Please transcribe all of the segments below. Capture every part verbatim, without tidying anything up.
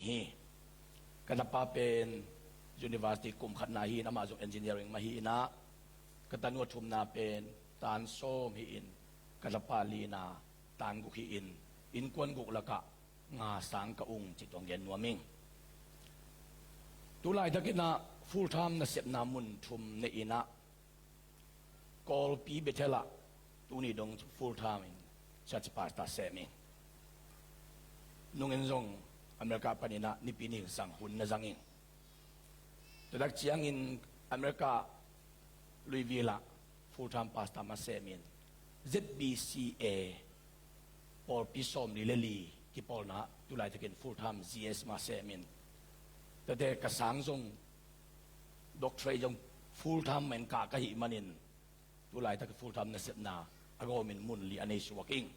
hi. Ka tapa pen university kum khatna hi in, amah zong engineering mah hi inah, ka tanu a thumna pen tan sawm hi in, ka tapa lina tan guk hi in, innkuan guk lakah nga sang ka ung cih tawh gen nuam ing. Tu laitakinah full time nasepna mun thum nei inah, Kawlpi Bethel ah tuni dong full time in church pastor sem ing. Nungin zong America paninah Nipi ni sang hun na zang ing. Tua tak ciangin America Louisville ah full time pastor mah sem in, Z B C A pawlpi sawmli le li kipawlna ah tu laitakin full time Z S mah sem in, tuate ka sang zong doctorate zong full time mah in kah ka hih manin, tu laitak full time nasepna a gawmin mun li a nei suak ing.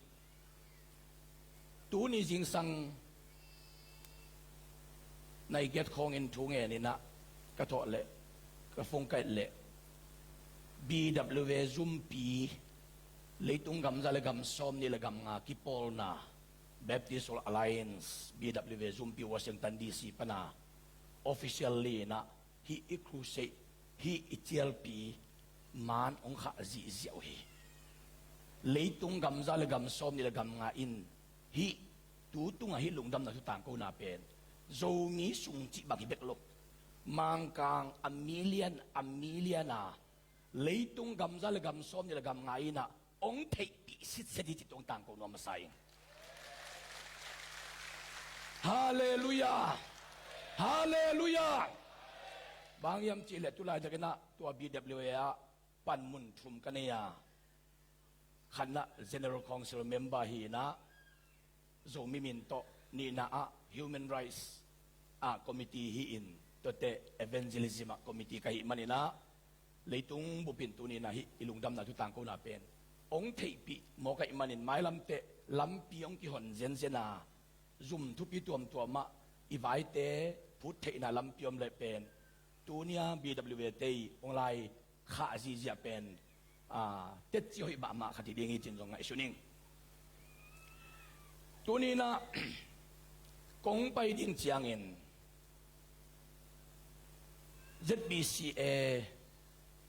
Tuni zingsang nai giat khawngin thu ngen inah ka thawh leh, ka phone ka et leh, B W A zumpi, leitung gamza le gam sawmnih le gam nga kipawlna, Baptist World Alliance, B W A zumpi, Washington D C pana officially inah hih i crusade, hih i cialpi man hong khah zihziah uh hi. Leitung gamza le gam sawmnih le gam nga in hih tu tungah hih lungdamna thu tangkona pen Zomi sung cih bang hi bek lo, Mangkang a million a million a, leitung gamza le gam sawmnih le gam nga inah hong theihpih sitset hi cih tawh tangko nuam a sa ing. Halleluiah. Halleluiah. Bang hiam cihleh tu laitakinah tua B W A ah panmun thum ka nei a, khatnah General Council member hi inah, Zomi min tawh, nihna ah Human Rights ah committee hi in, tuate evangelism ah committee ka hih maninah, leitung bupin tuni inah hih i lungdamna thu tangkona pen hong theihpih mawk ahih manin, mailamteh lampi hong kihon zenzen a, zum thupi tuamtuam ah i vaite phut theihna lampi om leh pen tunia B W A te i hong lai khah zihziah pen, a, tetci hoih mahmah khat hi ding hi cin zong ngaihsun ing. Tuni inah kong pai ding ciangin Z B C A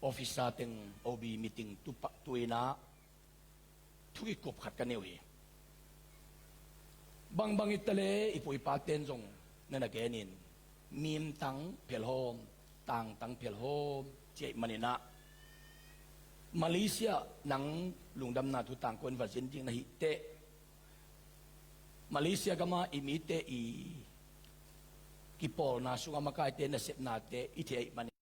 officer teng O B meeting tu pa, tu inah thu kikup khat ka nei uh hi. Bangbang i ta le i pu i pa ten zong na na genin, mimtang phelhawm, tangtang phelhawm ci ahih maninah, Malaysia nang lungdamna thu tangko in va zin ding na hih teh, Malaysia gama i mite i kipawlna sunga makaite nasepnate i theih ahih manin,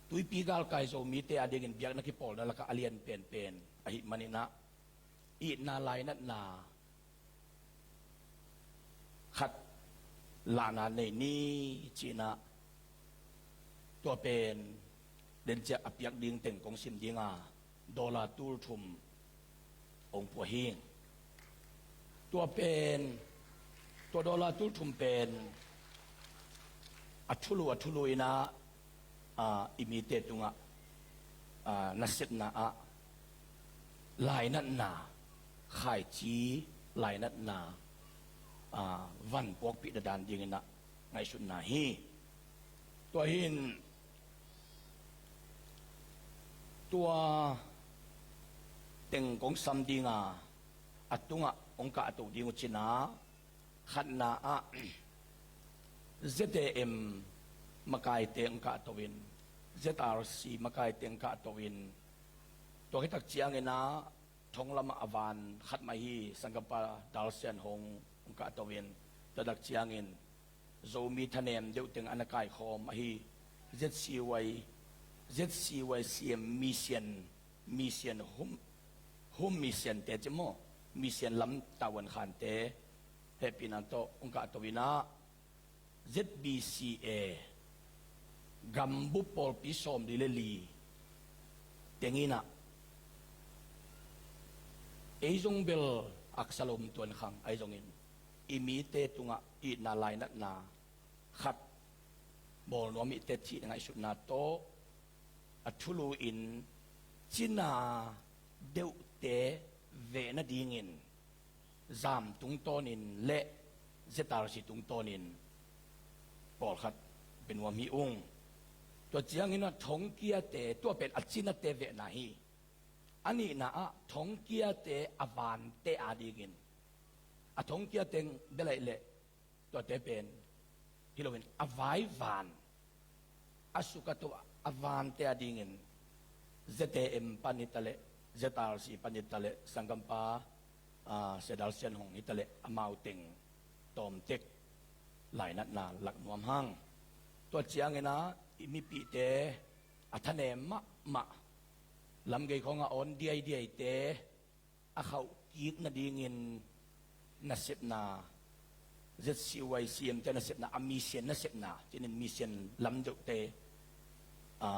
Tuipi galkai Zomite a dingin biakna kipawlna lakah a lian penpen ahih maninah, itna lainatna khat lahna nei ni cinah, tua pen denciah a piak ding teng kong sim dinga, dollar tul thum hong pua hi. Tua pen, tua dollar tul thum pen a thulu, a thulu inah, a, i mite tungah, a, nasepna ah lainatna, khaici lainatna, a, van puakpih na dan dinginah ngaihsutna hi. Tua hin, tua teng kong sam dinga, a tungah hong kahto ding uh cinah, khatna ah Z A M makaite hong kahto in, Z R C makaite hong kahto in, tua khit tak cianginah thong lamah a van khat mah hi, Sanggampa Dal Sian Hong hong kahto in, tua tak ciangin Zomi thanem deuh teng a na kaikhawm ahi Z C Y, Z C Y C M mission, mission hum, hum mission te ci maw, mission lam tavuan khante hehpihna tawh hong kahto inah, Z B C A gambup pawlpi sawmli le li tenginah, ei zong bel aksa lom tuan khang ahi zongin, i mite tungah itna lainatna khat bawl nuam ihte cih ngaihsutna tawh, a thulu in cina deuhte veh nadingin zam tungtawnin le Z R C tungtawnin pawlkhat bia nuam hi ung. Tua ciangin a thongkiate, tua pen a cinate vehna hi. A nihna ah thongkiate a vante adingin, a thongkia teng bia laih leh tuate pen hi loin a vaivan, a suk a to a vante adingin Z A M pan hi ta leh, Z R C pan hi ta leh, sanggampa, ah, Sia Dal Sian Hong hi ta leh, amau teng tawmtek lainatna lak nuam hang. Tua ciangin a i mipihte a thanem mahmah, lamgei khawngah awn diaidiaite a khauh kik nadingin nasepna, Z C Y C M te nasepna, a mission nasepna, cinin mission lam deuhte, a,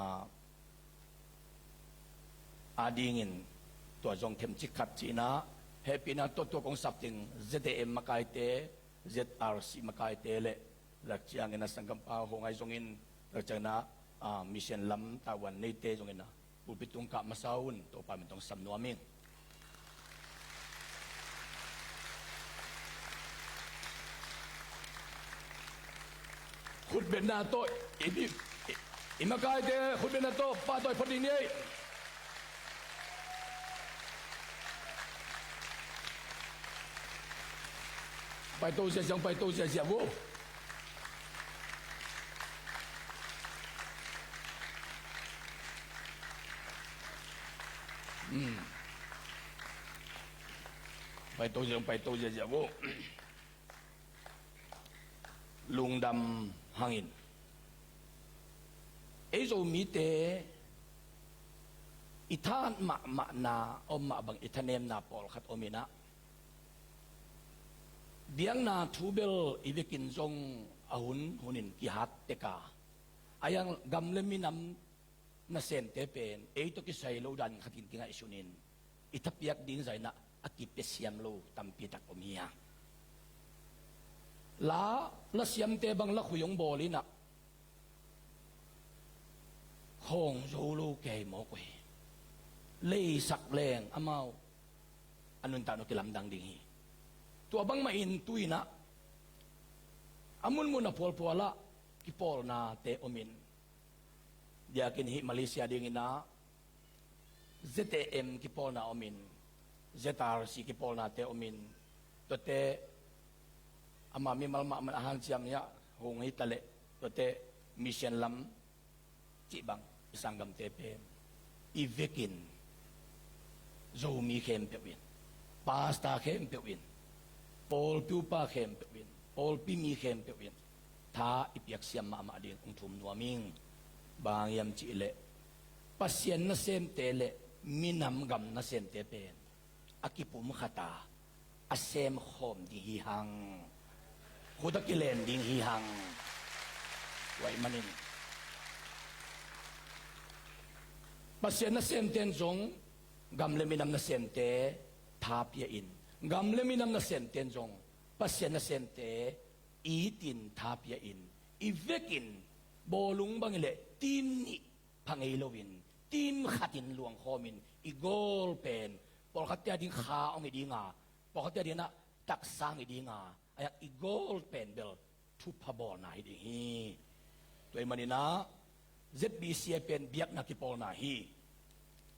adingin tua zong themcik khat cihna, hehpihna tawh tua kong sap ding Z A M makaite, Z R C makaite le, lak ciangin a sanggampa Hong Ai zongin, lak ciangin a, ah, mission lam tavuan neite zongin a, pulpit tung kah masa un, Topa min tawh sam nuam ing. Khutbetna tawh, i, i, i makaite khutbetna tawh, Pa tawh i phot ding ni ei. Paito ziazia, paito ziazia vo. Hmm. Paito ziazia, paito ziazia vo. Lungdam hangin. Ei Zomite i thahat mahmahna om mah bang i thanemna pawlkhat om in ah, biakna thu bel i vekin zong a hun hunin kihat tek a, a yang gam le minam nasemte pen ei tawh kisai lo dan khatin kingaihsunin i thapiak ding zah in ah a kipia siam lo tampi tak om hi a. La, la siamte bang lakhui hong bawl in ah khawng zo lo kei mawk uh hi. Leisak leng amau a nuntak nong kilamdang ding hi. Tua bangmah in tu in ah a munmun a phualphual ah kipawlnate om in, biakinn hih Malaysia dingin ah Z A M kipawlna om in, Z R C kipawlnate om in, tuate ama mimal mahmah a hanciam hi a, Hong hi ta leh, tuate mission lam cih bang i sanggamte pen i vekin Zomi khempeuh in, pastor khempeuh in, pawlpi upa khempeuh in, pawlpi mi khempeuh in tha i piaksiam mahmah ding hong thum nuam ing. Bang hang hiam cih leh Pasian nasemte le minam gam nasemte pen a kipumkhat a, a semkhawm ding hi hang. Khut a kilen ding hi hang. Tua ahih manin Pasian nasemte in zong gam le minam nasemte tha pia in, gam le minam nasemte in zong Pasian nasemte itin tha pia in, i vekin bawlung bang hi leh team nih pha ngei loin, team khatin luangkhawmin i goal pen pawlkhatte ading kha hong hi ding a, pawlkhatte ading ah taksa hong hi ding a, a yak i goal pen bel thupha bawlna hi ding hi. Tua ahih manin ah Z B C A pen biakna kipawlna hi.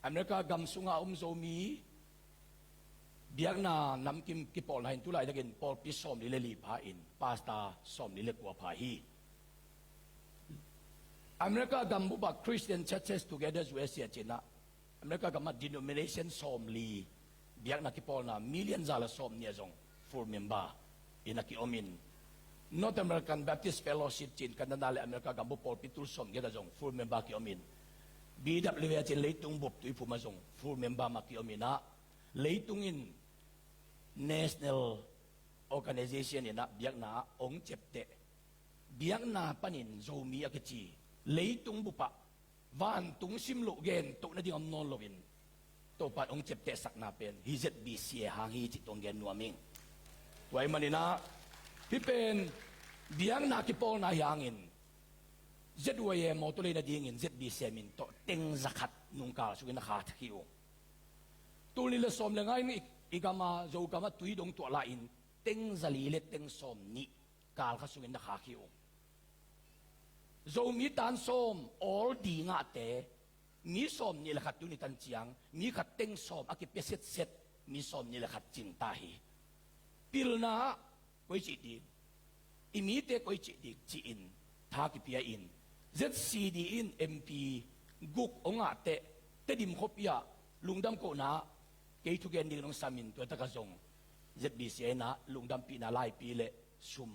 America gam sungah a om Zomi biakna namkim kipawlna hi in, tu laitakin pawlpi sawmli le li pha in, pastor sawmli le kua pha hi. America gambup ah Christian Churches Together U S A ci-in ah, America gam ah denomination sawmli biakna kipawlna million za le sawmnih ah zong full member in a ki-om in, North American Baptist Fellowship ci-in Canada le America gambup pawlpi tul sawmgiat ah zong full member ki-om in, B W A ci-in leitung bup tuiphum ah zong full member mah ki-om in ah, leitung in national organization in ah biakna ah hong ciapteh, biakna panin Zomi a kici leitung bup ah vantung simloh gentoh nading om nawn loin Topa in hong ciaptehsakna pen hih Z B C A hang hi cih tawh gen nuam ing. Tua ahih manin ah hih pen biakna kipawlna hi hangin Z Y A mawtaw lei nadingin Z B C A min tawh teng za khat nungkal sukin a kha thak hi ung. Tul nih le sawm le nga in i, i gam a, Zogam a tui dong tuah lai-in teng zali le teng sawm nih kal kha sungin na khak hi uh. Zomi tan sawm awl ding ahte mi sawm nih le khat tuni tan ciang mi khat teng sawm a kipia setset, mi sawm nih le khat cing ta hi. Pilna ah koi cih ding, i mite koi cih ding ci-in tha kipia in, Z C D in M P guk hong ngah teh Tedim khuapi ah lungdam kohna ah kei thugen dingin hong samin, tua takah zong Z B C in ah lungdampihna laipi le sum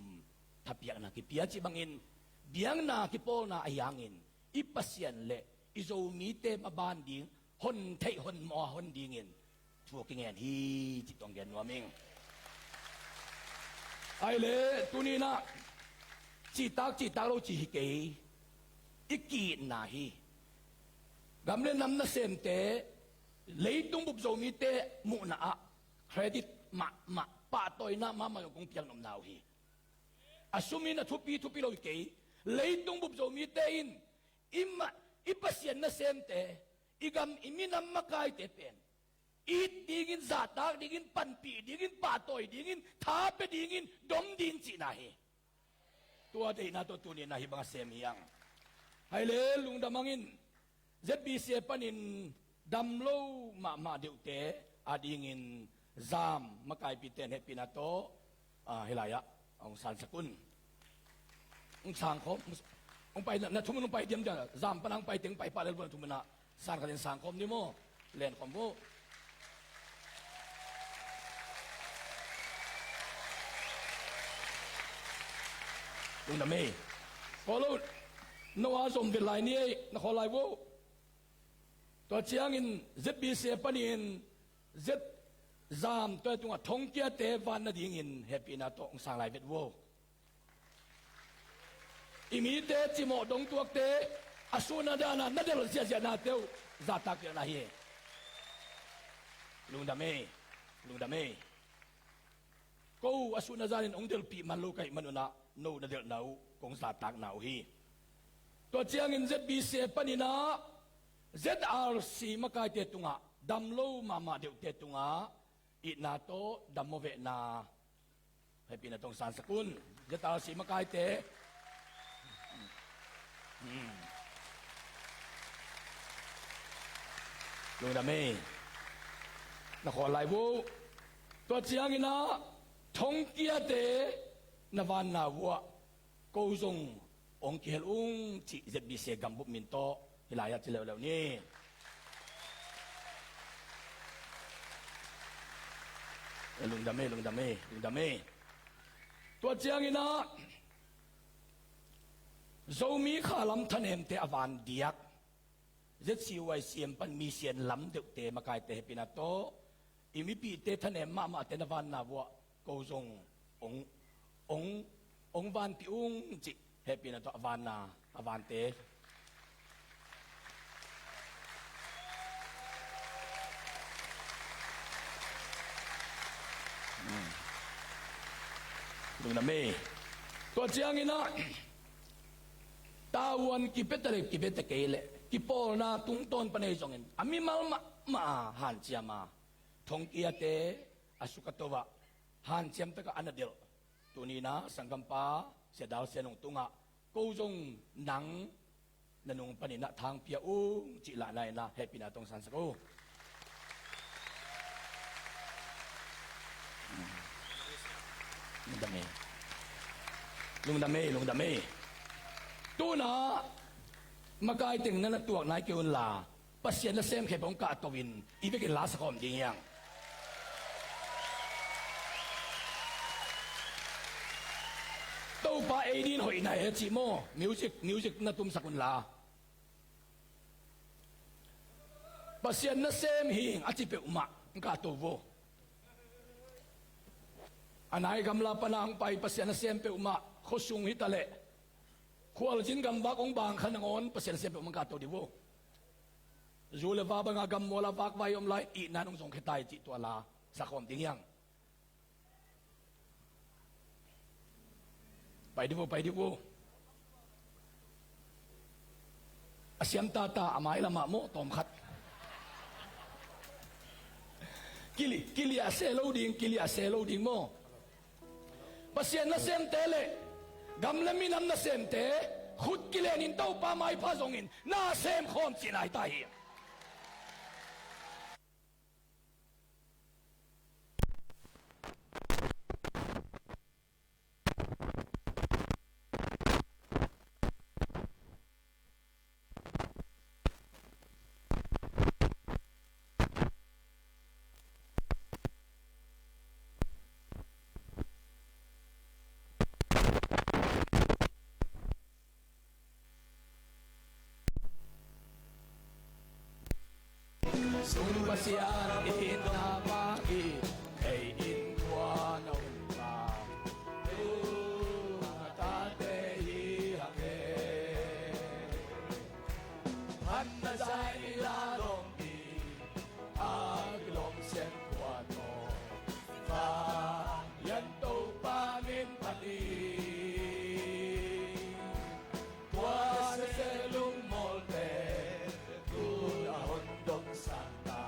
thapiakna kipia cih bangin biakna kipawlna ahi hangin i Pasian le i Zomite maban ding hon theih hon mawh a hon dingin thu a kingen hi cih tawh gen nuam ing. Ahih leh tuni in ah cihtak cihtak lo ci hi kei, i ki-itna hi. Gam le nam nasemte, leitung bup Zomite muhna ah credit mahmah, pahtawina mahmah zong kong piak nopna uh hi. A sum in a thupi thupi lo hi kei. Leitung bup Zomite in i ma, i Pasian nasemte, i gam i minam makaite pen it dingin, zahtak dingin, panpih dingin, pahtawi dingin, tha pia dingin, dom ding cihna hi. Tua deihna tawh tuni in ah hih bang a sem hi hang. Ahih leh lungdam hangin Z B C panin dam lo mahmah deuhte adingin Zam makaipite in hehpihna tawh, ah, hih lai-ah hong sansak un. Hong sangkhawm, hong pai, na, na thumun hong pai diamdiam, Zam pan hong pai teng pai pah lel vua, na thumun ah san khatin sangkhawm ni maw. Lenkhawm vo. Lungdam ei. Khawl lo, no a zom vet lai ni ei, na khawl lai vo. Tua ciangin Z B C panin Z, Zam tua tungah thongkiate van nadingin hehpihna tawh hong sang lai vet vo. I mite cimawh dongtuakte a suhna dana na delh ziahziahnate uh zahtak piakna hi. Lungdam ei, lungdam ei. Ko a suhna zanin hong delhpih man lo ka hih manun ah no na delhna uh kong zahtakna uh hi. Tua ciangin Z B C panin ah Z R C makaite tungah dam lo mahmah deuhte tungah itna tawh dam mawh vehna hehpihna tawh hong sansak un. Z R C makaite. Hmm. Lungdam ei. Na khawl lai vo. Tua ciangin ah thongkiate na vanna uh ah ko zong hong kihel ung cih Z B C gambup min tawh hih lai-ah ci leuleu ni. Lungdam ei, lungdam ei, lungdam ei. Tua ciangin ah Zomi khalam thanemte a van diak Z C Y C M pan mission lam deuhte makaite hehpihna tawh i mipihte thanem mahmahte na vanna uh ah ko zong hong, hong, hong vanpih ung cih hehpihna tawh a vanna, a vante. Hmm. Lungdam ei. Tua ciangin ah tavuan kipia ta le kipia ta kei leh kipawlna tungtawn pan ei zongin a mimal mahmah a hanciam a thongkiate a sukha to ah hanciam takah a na delh tuni in ah sanggampa Sia Dal Sian Nung tungah ko zong nang na nung panin ah thang pia ung cih lahna in ah hehpihna tawh hong sansak o. Lungdam ei. Lungdam ei, lungdam ei. Tu-in ah makai teng na na tuak nai kei un la, Pasian nasem khempeuh hong kahto in i vekin la sakhawm ding hi hang. Topa ei dingin hoihna hi a cih maw, music, music na tumsak un la. Pasian nasem hi ing a ci peuhmah hong kahto vo. A nai gamla pana hong pai Pasian nasem peuhmah, khuasung hi ta leh, khualzin gamvak hong bang kha nangawn Pasian nasem peuhmah hong kahto ding vo. Zu le va banga gammual a vakvai om lai, itna in hong zongkhia ta hi cih tua la sakhawm ding hi hang. Pai dih vo, pai dih vo. A siam tata a mai lamah maw tawmkhat. Kili, kiliah se lo ding, kiliah se lo ding maw. Pasian nasemte le gam le minam nasemte khut kilenin Topa maipha zongin na sem khawm cihna hi ta hi. Sung Pasian i itna bangin ei innkuan a om bang, tua tate hi hang e. Phatna zaila lawm ding a kilawm sem kua tawh, Vanglian Topa min phat ni. Tua sese lungmawlte tun a hon dong sangta,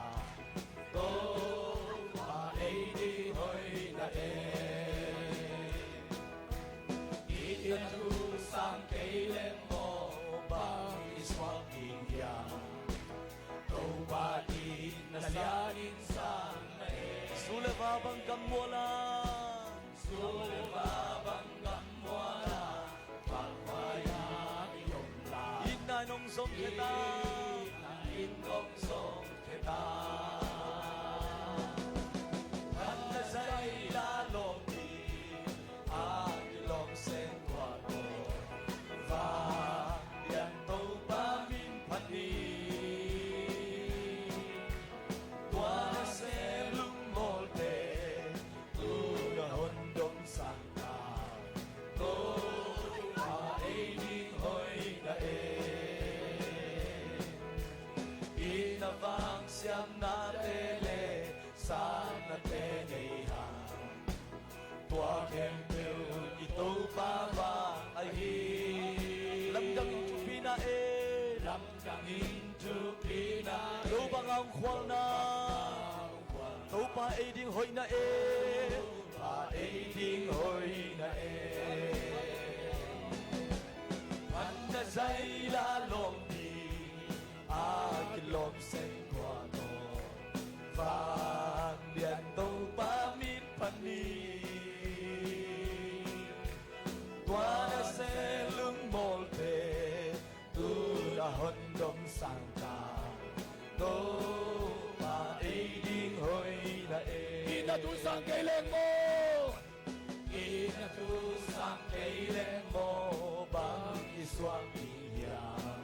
Topa ei ding hoihna e. I itna thu sang kei leng maw, bang i suak ding hiam? Topa itna lianin sang na e. Zu le va bang gam mual a, zu le va bang gam mual a, vakvai-a i om lai. Itna in hong zong khia ta, itna in hong zong khia ta. Phatna zaila lawm ding a kilawm sem kua tawh, Vanglian Topa min phat ni. Tua nasem lungmawlte tun a hon dong sangta, Topa ei ding hoihna e. Itna vang siamnate le sangnate nei hang, tua khempeuh i Topa vang ahi. Lamdang in thupina e, lamdang in thupina e. Lo bang a hong khualna, Topa ei ding hoihna e. Topa ei ding hoihna e. Phatna zaila lawm ding a kilawm sem kua tawh, Vanglian Topa min phat ni. Tua nasem lungmawlte tun a hon dong sangta, Topa ei ding hoihna e. Itna thu sang kei leng maw, itna thu sang kei leng maw, bang i suak ding hiam?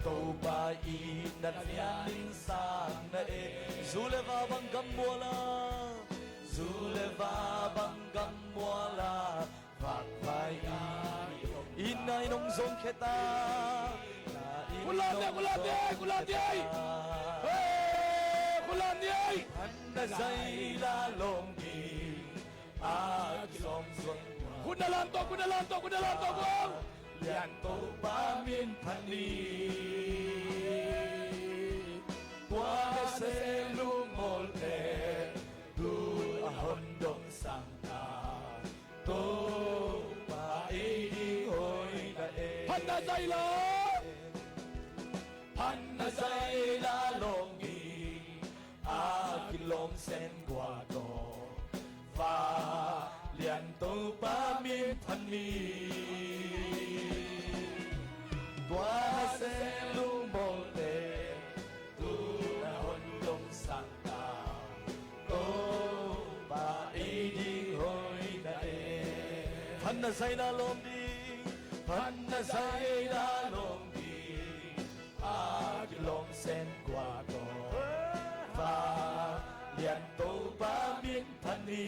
Topa itna lianin sang na e. Zu le va bang gam mual a, zu le va bang gam mual a, vakvai-a i om. Itna in hong zong khia ta. Khut lam ni, khut lam ni, khut lam ni. Hey, khut lam ni. Phatna zaila lawm ding a kilawm sem kua. Khut na lam tawh, khut na lam tawh, khut na lam tawh, khut. Lian Topa min phat ni. Tua nasem lungmawlte tun a hon dong sangta, Topa ei ding hoihna e. Phatna zaila, phatna zaila lawm ding a kilawm sem kua tawh, Vanglian Topa min phat ni. Tua nasem lungmawlte tun a hon dong sangta, Topa ei ding hoihna e. Phatna zaila lawm ding, phatna zaila lawm ding a kilawm sem kua tawh, Vanglian Topa min phat ni.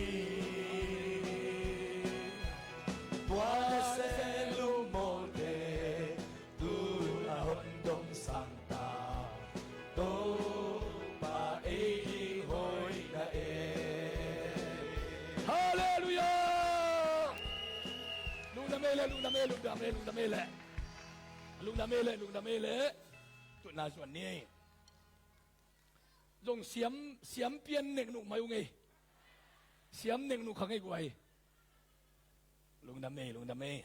Tua nasem lungmawlte tun a hon dong sangta, Topa ei ding hoihna e. Halleluiah. Lungdam ei le, lungdam ei, lungdam ei, lungdam ei le. Lungdam ei le, lungdam ei le. Tutna zuan ni. Zong siam, siam pian nek nuh mai uh ngei. Siam nek nuh kha ngei guai. Lungdam ei, lungdam ei.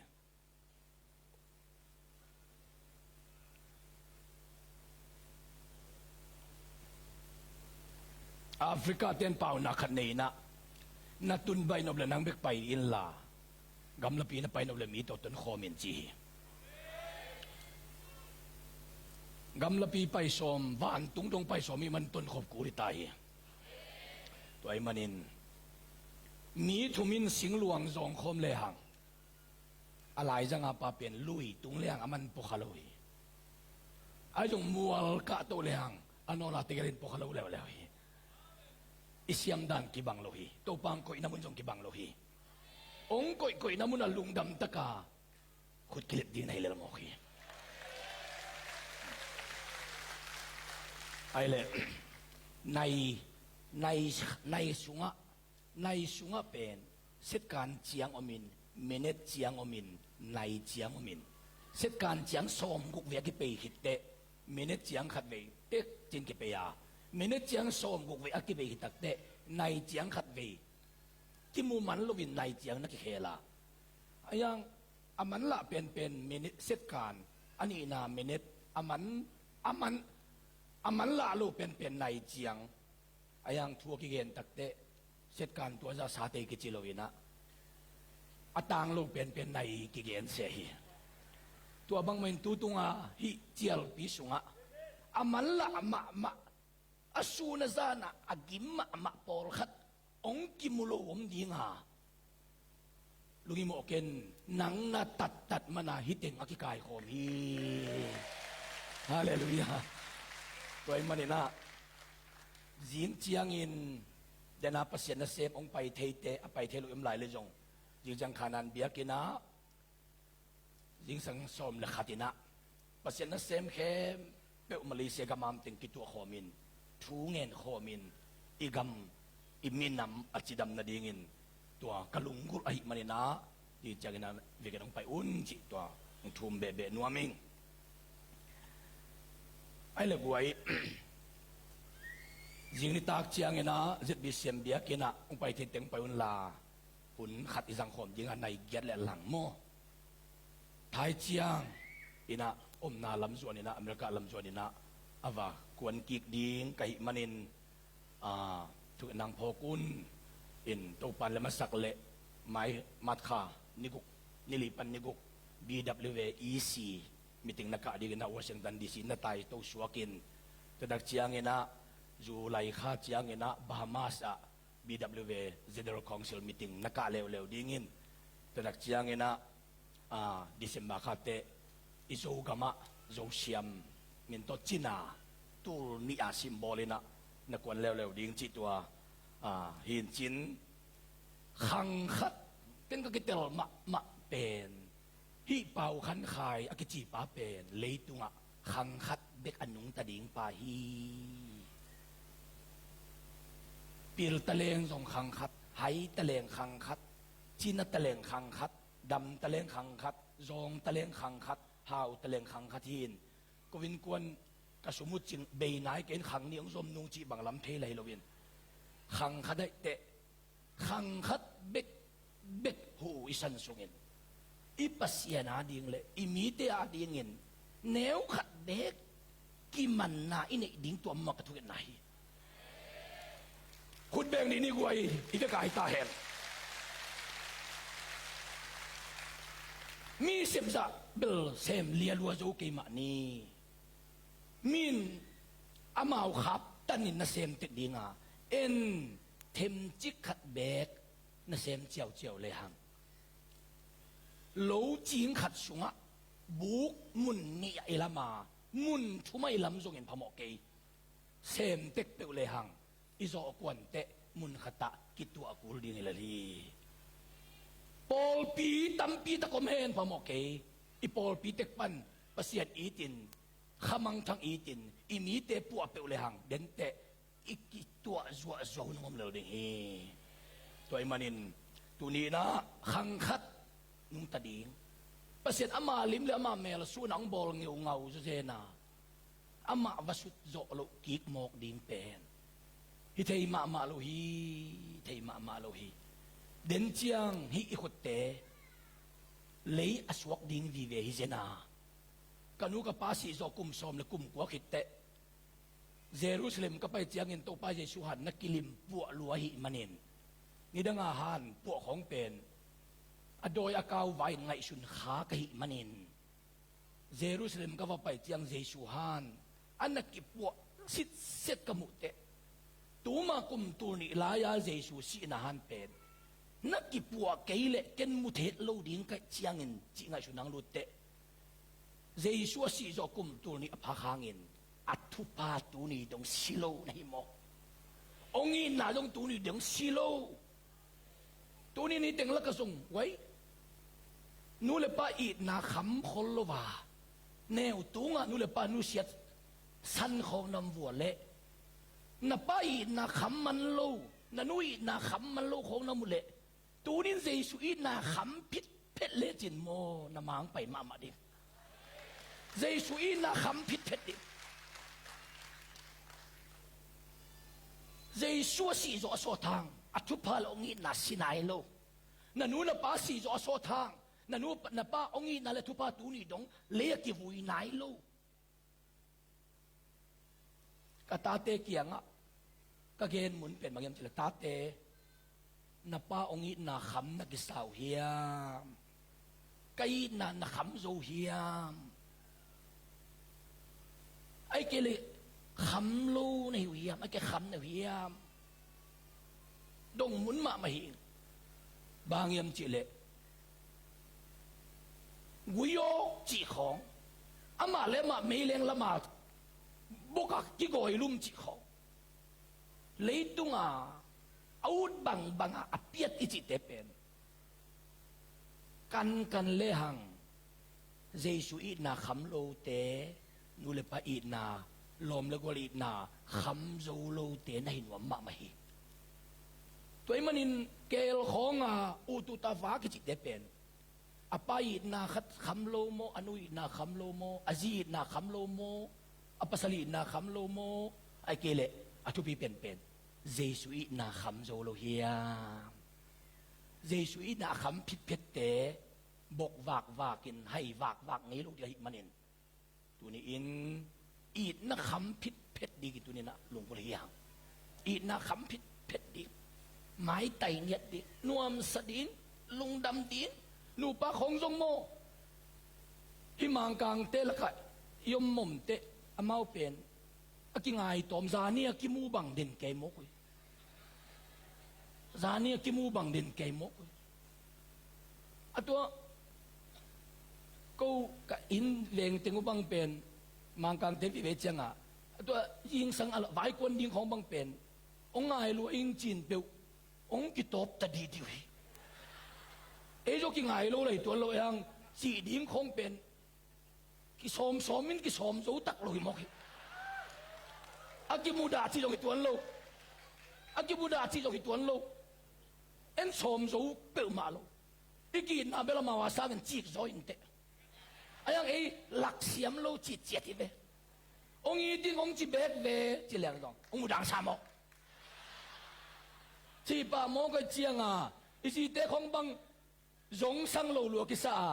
Africa ten paunak khat nei inah, na tun baih nop le nang bek pai inla, gamlapi na pai nop le mi tawh tonkhawm in ci hi. Gamlapi pai sawm, vantung dong pai sawm ih man tonkhop kul hi ta hi. Tua ih manin mi thum in singluang zawngkhawm lehang, a laizanga pa pen lui tung lehang a man pua kha lo hi. Ahi zong mual kah toh lehang a nawla tegel in pua kha lo leuleu hi. I siamdan kibang lo hi. Topa hong koihna mun zong kibang lo hi. Hong koihkoihna mun a lungdam taka khut kilep ding na hi lel mawk hi. Ahi leh nai, nai, nai sungah, nai sungah pen setkan ciang omin, minute ciang omin, nai ciang omin. Setkan ciang sawmguk vei a kipei khit teh minute ciang khat vei tek cin kipei a, minute ciang sawmguk vei a kipei khit tak teh nai ciang khat vei kimu man loin nai ciang na kikhel a. Ahi hang a man lah penpen minute, setkan, a nihna minute, a man, a man, a man lah lo penpen nai ciang. Ahi hang thu a kigen tak teh setkan tua zah sa tei kici lo inah, a tang lo penpen nai kigen sia hi. Tua bangmah in tu tunga hih cialpi sungah a man lah mahmah, a sun a zan ah a gim mahmah pawlkhat hong kimu lo om dinga, lungim awk in nang na tattat mana hih teng a kikaikhawm hi. Halleluiah. Tua ih maninah zing ciangin dena Pasian nasem hong pai theite, a pai thei lo om lai le zong, zing ciang Khanan biakinn ah zingsang sawm le khat inah Pasian nasem khempeuh Malaysia gam a om teng kituahkhawmin, thu ngenkhawmin, i gam, i minam a cidam nadingin tua ka lunggulh ahih maninah, zing cianginah veke dong pai un cih tua hong thum behbeh nuam ing. Ahi le guai, zing nitak cianginah Z B C M biakinnah hong pai thei teng pai unla, hun khat i zangkhawm dingah nai giat le lang maw? Thai ciang inah, omna lamzuan inah, America lamzuan inah a va kuan kik ding ka hih manin, a, thungetna phawk un. In Topan le masak le mai, March kha ni guk, ni li pan ni guk, B W A E C meeting na kah ding inah Washington D C na tai to suakin, tua dak ciang inah July kha ciang inah Bahamas ah B W A General Council meeting na kah leuleu dingin, tua dak ciang inah, a, December kha teh i Zogam ah Zosiam min tawh cina tul nih a symbol inah na kuan leuleu ding cih tua, a, hi in cin. Khang khat pen ka kitel mahmah pen, hih Pau Khan Khai a kicipa pen leitungah khang khat bek a nungta ding pa hi. Pil taleng zong khang khat, hai taleng khang khat, cina taleng khang khat, dam taleng khang khat, zawng taleng khang khat, hau taleng khang khat hi in, ko innkuan ka sum uh cing bei nai kei in khang nih hong zom nung cih bang lam thei lai loin, khang khat aih teh khang khat bek bek huh i san sungin i Pasian ading le i mite adingin neu khat bek kimanna i neih ding tua mah ka thungetna hi. Khut beng dih ni guai, i vek a hi ta hen. Mi sepzah bel sem lialua zo kei mah ni. Min amau khaptanin na sem tek dinga, en themcik khat bek na sem ciauciau lehang, lo cing khat sungah buk mun nih a i lam a, mun thum a i lam zongin phamawh kei. Sem tek peuh lehang i zawh kuanteh mun khatah kituah kul ding hi lel hi. Pawlpi tampi tak om hen phamawh kei. I pawlpi tek pan Pasian itin, khamangthang itin, i mite puah peuh lehang denteh i kituah zuahzuah hun hong om lel ding hi. Tua ih manin tuni inah khang khat nungta ding, Pasian ama lim le ama mel a sun a hong bawl ngeungau zawzen a, amah va sut zawh loh kik mawk ding pen Hi thei mahmah lo hi, thei mahmah lo hi. Den ciang hih i khutte lei a suak ding vive hi zena. Ka nu ka pa sih zawh kum sawm le kum kua khit teh Jerusalem ka pai ciangin Topa Jesu han na kilim puah lua ahih manin, nidanga han puah khawng pen a dawi a kau vai-in ngaihsun kha ka hih manin, Jerusalem ka va pai ciang Jesu han a na kipuah sitset ka muh teh, tuma kum tul nih lai-a Jesu sihna han pen na kipuah kei leh ken mu thei lo ding ka hih ciangin cih ngaihsun hong lut teh, Jesu a sih zawh kum tul nih a phak hangin a thupha tuni dong si lo na hi maw? Hong itna zong tuni dong si lo. Tuni ni teng lakah zong, wai, nu le pa itna kham khol lo a, neu tungah nu le pa nusiat san khawng na om uh leh, na pa itna kham man lo, na nu itna kham man lo khawng na om uh leh, tunin Jesu itna kham phitphet lecin maw, na mang pai mahmah ding. Jesu itna kham phitphet ding. Jesu a sih zawh a sawt hang a thupha le hong itna si nai lo. Na nu na pa sih zawh a sawt hang na nu na pa hong itna le thupha tuni dong lei a kivui nai lo. Ka tate kiangah ka gen mun pen bang hiam cih leh, tate, na pa hong itna kham na kisa uh hiam? Ka itna na kham zo uh hiam? Ahih kei leh kham lo na hi uh hiam? Ahih kei leh kham na hi uh hiam? Dong mun mahmah hi. Bang hiam cih leh, gui-awk cih khawng, amah le amah meileng lama bokah kigawi lum cih khawng, leitunga a ut bangbanga a piat i cihte pen kankan lehang Jesu itna kham lote, nu le pa itna, lawm le gual itna kham zo lote na hi nuam mahmah hi. Tua ahih manin keel khawnga ututa va kicihte pen, a pa itna khat kham lo maw, a nu itna kham lo maw, a zi itna kham lo maw, a pasal itna kham lo maw, ahih kei leh a thupi penpen, Jesu itna kham zo lo hiam? Jesu itna a kham phitphette bok vakvakin hai vakvak ngei lo ding ahih manin, tuni-in itna kham phitphet ding i tuni-in ah lunggulh hi hang. Itna kham phitphet ding, maitai ngiat ding, nuamsa ding, lungdam ding. Nupa khawng zong maw, hih Mangkangte lakah i om mawmte, amau pen a kingaitawm, zani a kimu bang den kei mawk uh hi. Zani a kimu bang den kei mawk uh hi. A tua ko ka inn veng teng uh bang pen, Mangkangte vive ciangah, a tua zingsang a vaikuan ding khawng bang pen hong ngai lua ing cin peuh hong kitawp ta dihdih uh hi. Ei zong kingai lo lai tuan lo, ei hang cih ding khawng pen kisawmsawm in kisawm zo tak lo hi mawk hi. A kimudah cih zong hi tuan lo. A kimudah cih zong hi tuan lo. En sawm zo peuhmah lo. I ki-itna bel amau a sangin cik zaw inteh. A yang ei laksiam lo citciat hi ve. Hong it ding hong ci beek ve ci leng zong hong mudang sa mawk. Cih pah mawk a cianga i zite khawng bang zong sang lo lua kisa a,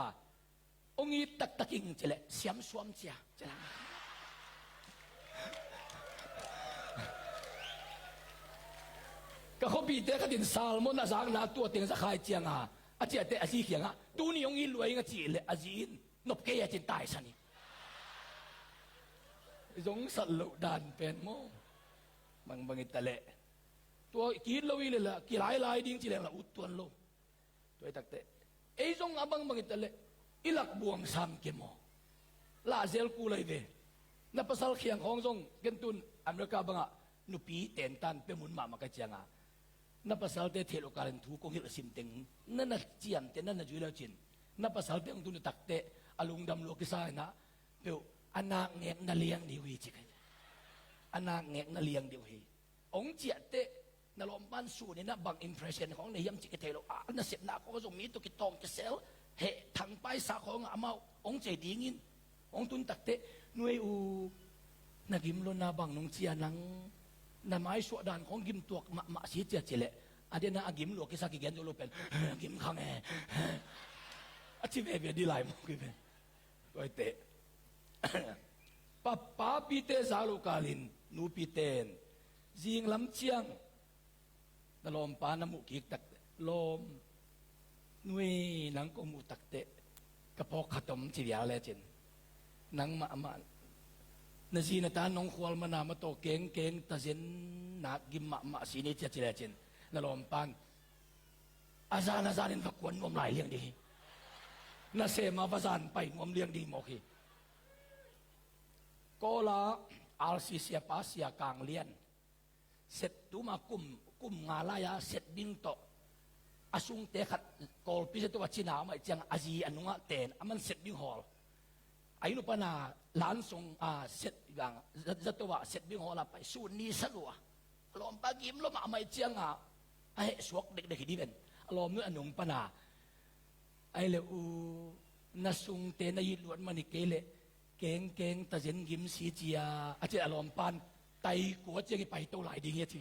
hong it taktak ing cileh siam suam cia. Ka khuapihte khatin salmon a zakna tua teng za khai cianga a ciahte a zi kiangah tuni hong it lua ing a cih leh a zi in nop kei a cin taisan hi. Zong sat loh dan pen maw? Mangbang i ta leh tua ki-it lo i leh la kilailai ding ci leng la ut tuan lo. Tua i takteh ei zong a bangbang i ta leh i lak buang sam ke maw? Lah zel ku lai ve. Na pasal khiang khawng zong ken tun America bangah nupi tentan pe mun mahmah ka cianga na pasalte theih lo kalin thu kong hilh a sim teng na na ciamte na na zui lo cin, na pasalte hong tun i takteh a lungdam lua kisa inah peuh a nak ngek na liang dih uh hi ci kai. A nak ngek na liang dih uh hi. Hong ciahteh na lawmpan suninah bang impression khawng na hiam cih kithei lo a, nasepna khawng zong mi tawh kitawng kisel heh thangpaisa khawngah amau hong cei dingin hong tun takteh nuai uh na gim lona bang nung cia nang Na maisuah dan khong gimtuak mahmah si cia ci leh, a dena a gim lua kisa kigen zo lo pen, gim khang e, a ci veve di lai maw kive. Tuaite, pa, papite za lo kalin nupite in zinglam ciang na lawmpa na muh kik takteh, lawm, nui, nang kong muh takteh ka phawk khat om ci vial lecin, nang mahmah, na zi na ta nong khual mana mataw kengkeng tazen nak gim mahmah si ni cia ci lecin, na lawmpan a zan a zanin va kuan nuam lai liang ding hi. Na sema va zan pai nuam liang ding mawk hi. Kawla R C siapa Sia Kang Lian, set tuma kum, kum nga lai-a set ding tawh a sungte khat Kawlpi zato a cina a maih ciang a zi a nungah ten a man set ding hawl. A inn uh pana lansong a set gang zato a set ding hawl a pai sun ni sa lua. A lawmpa gim lua mahmah cianga a heh suak dekdek hi diven. A lawmnu a nung pana, ai le u, na sungte na it luat man hi kei leh kengkeng tazen gim si cia a ci a lawmpan, tai kua ciang i paito lai ding hi a ci.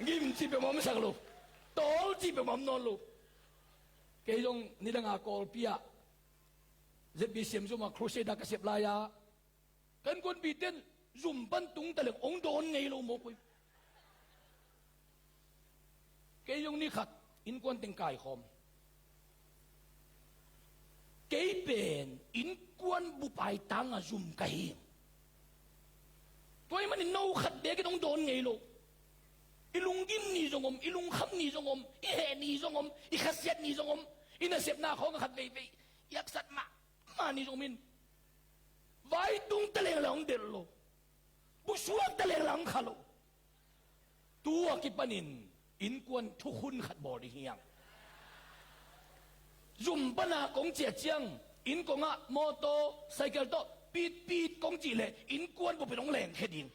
Gim ci peuhmah om sak lo, tawl ci peuhmah om nawn lo. Kei zong nidanga Kawlpi ah Z B C M zum a crusade a ka sep lai-a kan kuanpite in zum pan tung taleng ong dawn ngei lo mawk uh hi. Kei zong ni khat innkuan teng kaikhawm. Kei pen innkuan bupai tanga zum ka hi. Tua ahih manin no khat bekin ong dawn ngei lo. I lunggim ni zong om, i lungkham ni zong om, i heh ni zong om, i khasiat ni zong om, i nasepna khawng a khat veivei i haksat mah mah ni zong om in, vai tung taleng la hong delh lo, busuak taleng la hong kha lo. Tu a kipanin innkuan thukhun khat bawl ding hi hang. Zum pana kong ciah ciang inn kongah mawtaw, cycle tawh pitpit kong cih leh innkuan bup in hong lengkhia ding,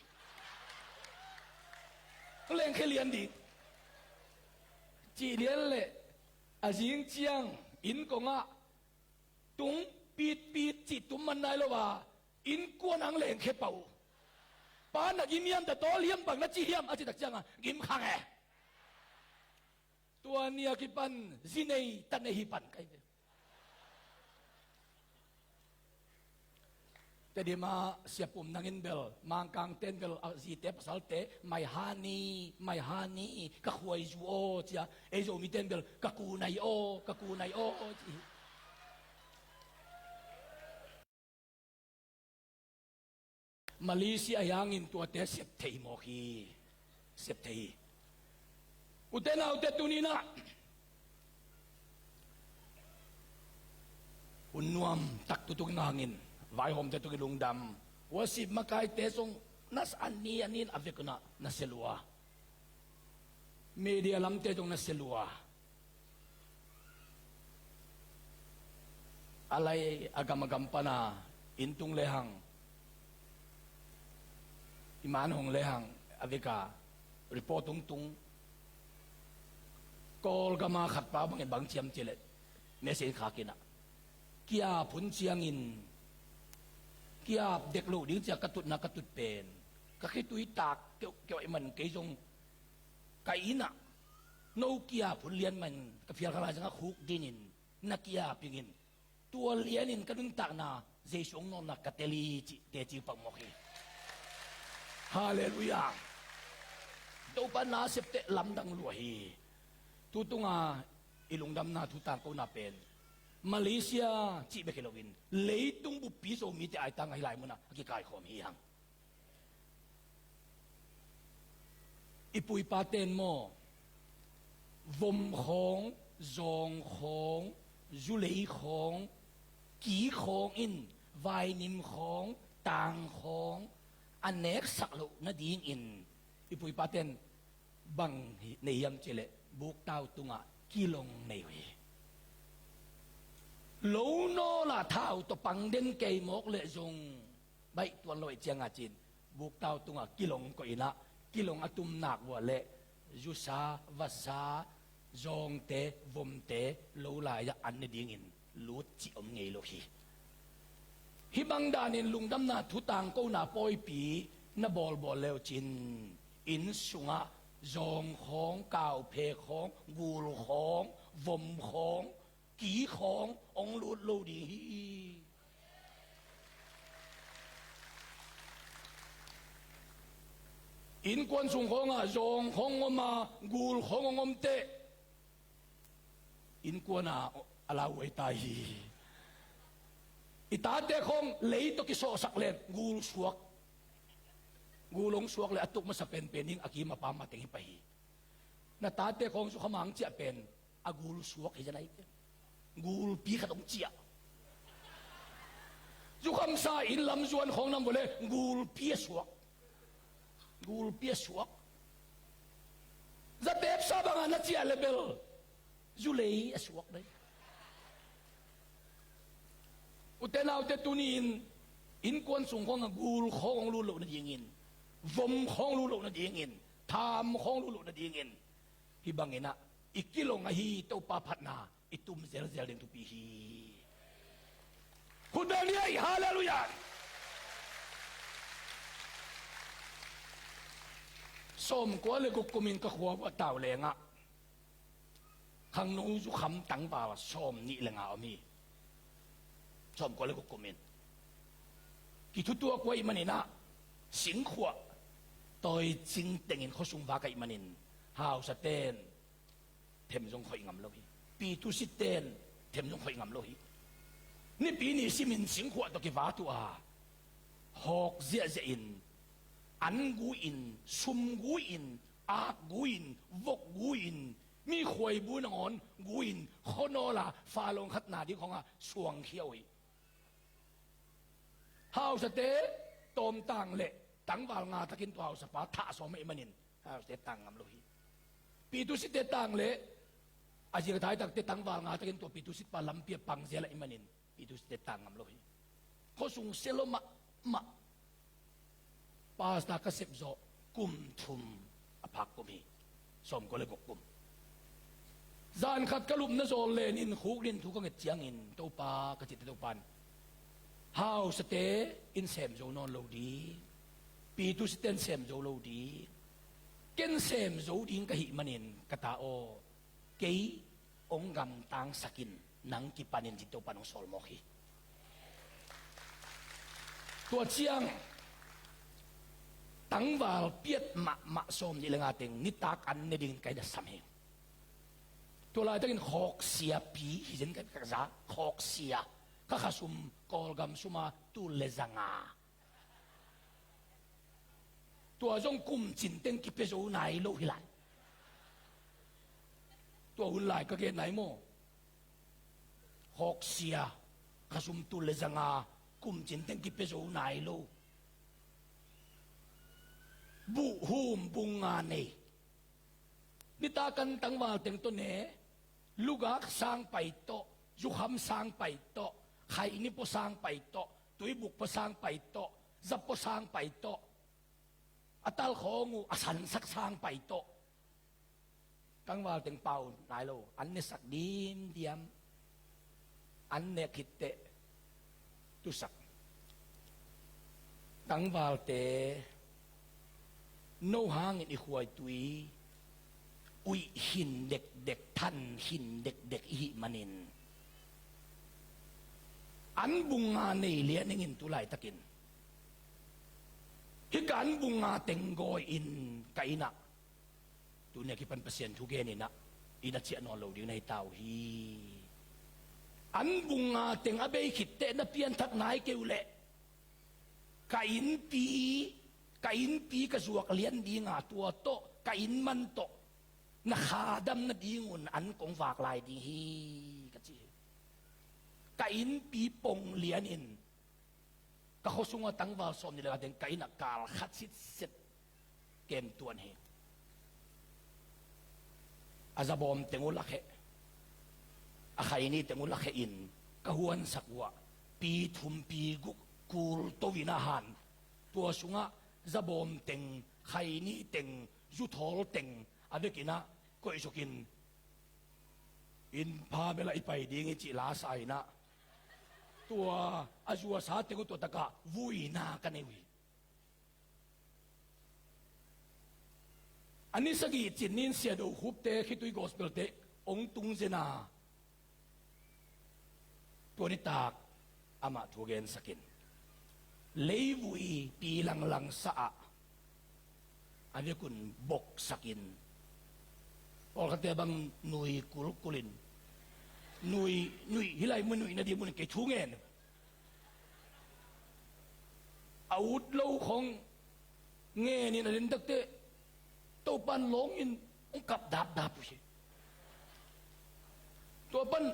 hong lengkhia lian ding. Cih lian leh a zing ciang inn kongah tung pitpit cih tum man nai lo a, innkuan ang lengkhia pah uh. Pa na gim hiam, ta tawl hiam, bang na ci hiam a cih tak cianga gim khang e. Tua ni a kipan zi nei ta nei hi pan kai ve. Tedim ah Sia Pum Nang in bel, Mangkang ten bel a zite pasalte mai hani, mai hani, ka khuaizu aw cia, ei Zomite in bel ka kunai aw, ka kunai aw ci hi. Malaysia hi hangin tuate sep thei mawk hi. Sep thei hi. Ute naute, tuni-in ah hun nuam tak tutung in hangin vaihawmte tungah i lungdam. Worship makaite zong na sa, a ni a ni in a vekun ah na sia lua. Media lamte zong na sia lua. A lai a gam a gam pana inn tung lehang, i man hong lehang, a veka report hong tung. Kawlgama khatpa bangin bang ciam cileh message khak in ah, kiap hun ciangin kiap dek loh ding cia ka tutna ka tut pen ka khitui tak keuhkeuh ahih man kei zong ka inn ah no kiap hun lian man ka phial kha lai zangah khuk dinin na kiap ingin, tua lianin ka nuntakna Jesu hong nawtna ka tel hi cih teci pah mawk hi. Halleluiah. Topa nasepte lamdang lua hi. Tutunga i lungdamna thu tangkona pen Malaysia cih bek hi loin leitung buppi Zomite aitanga hih lai munah a kikaikhawm hi hang. I pu i pate in maw, vom khawng, zawng khawng, zulei khawng, ki khawng in, vainim khawng, tang khawng a neksak loh nadingin i pu i pate in bang nei hiam cihleh buktau tungah kilong nei uh hi. Lo nawlah thau tawh pang den kei mawk leh zong baih tuan lo ahih cianga cin buktau tungah kilong koih in ah, kilong a tum nak uah leh zusa, vasa, zawngte, vomte lo lai-ah an ne dingin lut cih om ngei lo hi. Hih bang danin lungdamna thu tangkona pawipi na bawlbawl leucin, inn sungah zawng khawng, kauphe khawng, gul khawng, vom khawng, ki khawng hong lut lo ding hi. Innkuan sung khawngah zawng khawng om a, gul khawng hong om teh, innkuan ah a lauhuai ta hi. I tate khawng lei tawh kisawhsak leng gul suak. Gul hong suak leh a tuk masa penpen ding a kim a pam mateng hi pah hi. Na tate khawng zukham a hong ciah pen a gul suak hi zen a hi pen. Gulpi khat hong ciah. Zukhamsa inn lam zuan khawng nam vua leh gulpi a suak. Gulpi a suak. Zatepsa bangah na ciah leh bel zulei a suak dai. Ute naute, tuni-in innkuan sung khawngah gul khawng hong lut loh nadingin, vom khawng lut loh nadingin, tham khawng lut loh nadingin, hih bangin ah i kilong ahi Topa phatna i tum zelzel ding thupi hi. Khut beng ni ei, halleluiah. Sawmkua le guk kumin ka khua uah Taulengah khangno zukham tangval sawmnih le nga om hi. Sawmkua le guk kumin kithutuak uh ahih manin ah, singkhuah tawicing tengin khuasung vak ahih manin, hausate'n them zong khoih ngam lo hi. Pi Tusitte in them zong khoih ngam lo hi. Nipi ni simin singkhuah tawh kivat uh a, hawk ziahziahin, an gu-in, sum gu-in, ak gu-in, vok gu-in, mi khuaibu nangawn gu-in, khuanawl a, fa lawng khatna ding khawngah suangkhia uh hi. Hausate tawmtang leh tangval nga takin tua hausapa thah sawm ahih manin, hausate tang ngam lo hi. Pi Tusitte tang leh, a zingthai takte tangval nga takin tua Pi Tusitpa lampi ah pang zel ahih manin, Pi Tusitte tang ngam lo hi. Khuasung sia lo mahmah. Pastor ka sep zawh kum thum a phak kum hi. Sawmkua le guk kum. Zan khat ka lupna zawl lenin khukdin thu ka nget ciangin, Topa, ka cihte, Topa'n hausate in sem zo nawn lo ding, Pi Tusitte in sem zo lo ding, ken sem zo ding ka hih manin, ka ta aw, kei hong gamtangsak in, nang kipanin, ci-in Topa'n hong sawl mawk hi. Tua ciang tangval piat mahmah sawmnih le nga teng nitak an ne dingin ka hi na sam hi. Tua laitakin khawksia pi hi zen ka za, khawksia, ka khasum, Kawlgam sum a tul le za nga. Tua zong kum cin teng kipia zo nai lo hi lai. Tua hun lai ka gen nai maw? Khawksia, khasum tul le za nga, kum cin teng kipia zo nai lo. Buhhum bung nga nei. Nitak an tangval teng tawh ne, lugak sang pai tawh, zukham sang pai tawh, khaini pua sang pai tawh, tuibuk pua sang pai tawh, za pua sang pai tawh, a talkhawng uh a sansak sang pai tawh. Tangval teng pau nai lo, an nesak dimdiam. An nek khit teh tusak. Tangvalte, no hangin i khuaitui uih khin dekdek, than khin dekdek i hih manin, an bung nga nei lian ing in, tu laitakin hih ka an bung nga teng gawi-in ka inn ah, tuni a kipan Pasian thu genin ah, inn ah ciah nawn lo ding na hi ta uh hi. An bung nga teng a bei khit teh na pianthak nai kei uh leh, ka innpi, ka innpi ka zuak lian ding a, tua tawh ka inn man tawh na khadam nadingun an kong vak lai ding hi, ka ci hi. Ka innpi pong lianin ka khua sungah tangval sawmnih le nga teng ka inn ah kal khat sitset kem tuan hi. A zabawm teng uh lakhia, a khaini teng uh lakhia in, ka huansak uh ah pi thum pi guk kul to-in a han. Tua sungah zabawm teng, khaini teng, zuthawl teng a vekin ah koihsukin, inn pha bel ah i pai ding hi, cih la sa-in ah, tua a zuasa teng uh tua takah vuina ka nei uh hi. A ni sagih cin ni-in Sia Do Khupte khitui gospel-te hong tung zen a, tua nitak amah thu gensak in, leivui pi langlang sa ah, a vekun boksak in, pawlkhatte bang nui kulkul in, nui, nui, hih lai mun nuihna ding mun kei thu ngen. A ut lo khong ngen in a den takteh Topan lawng in hong kap dapdap uh hi. Tua pan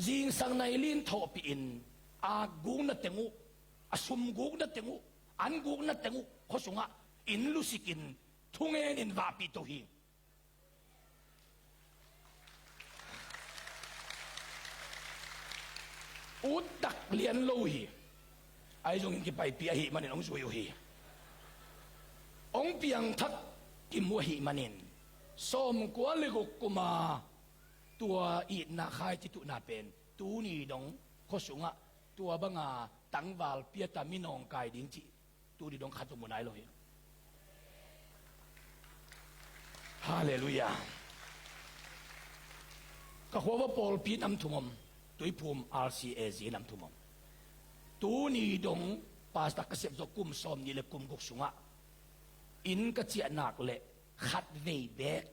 zingsang nai li-in thawhpih in, a gukna teng uh, a sum gukna teng uh, an gukna teng uh khua sungah inn lusik in, thungen in vahpih to hi. Uttak lian lo uh hi. Ahi zongin kipaipih ahih manin hong zui uh hi. Hong piangthak kim uh ahih manin, sawmkua le guk kuma tua itna khaicituhna pen tuni dong khua sungah tua banga tangval piata minawngkai ding cih tuni dong khat zong mu nai lo hi. Halleluiah. Ka khua uah pawlpi nam thum om, Tuiphum R C A Z nam thum om. Tuni dong pastor ka sep zawh kum sawmnih le kum guk sungah inn ka ciah nak leh khatvei beek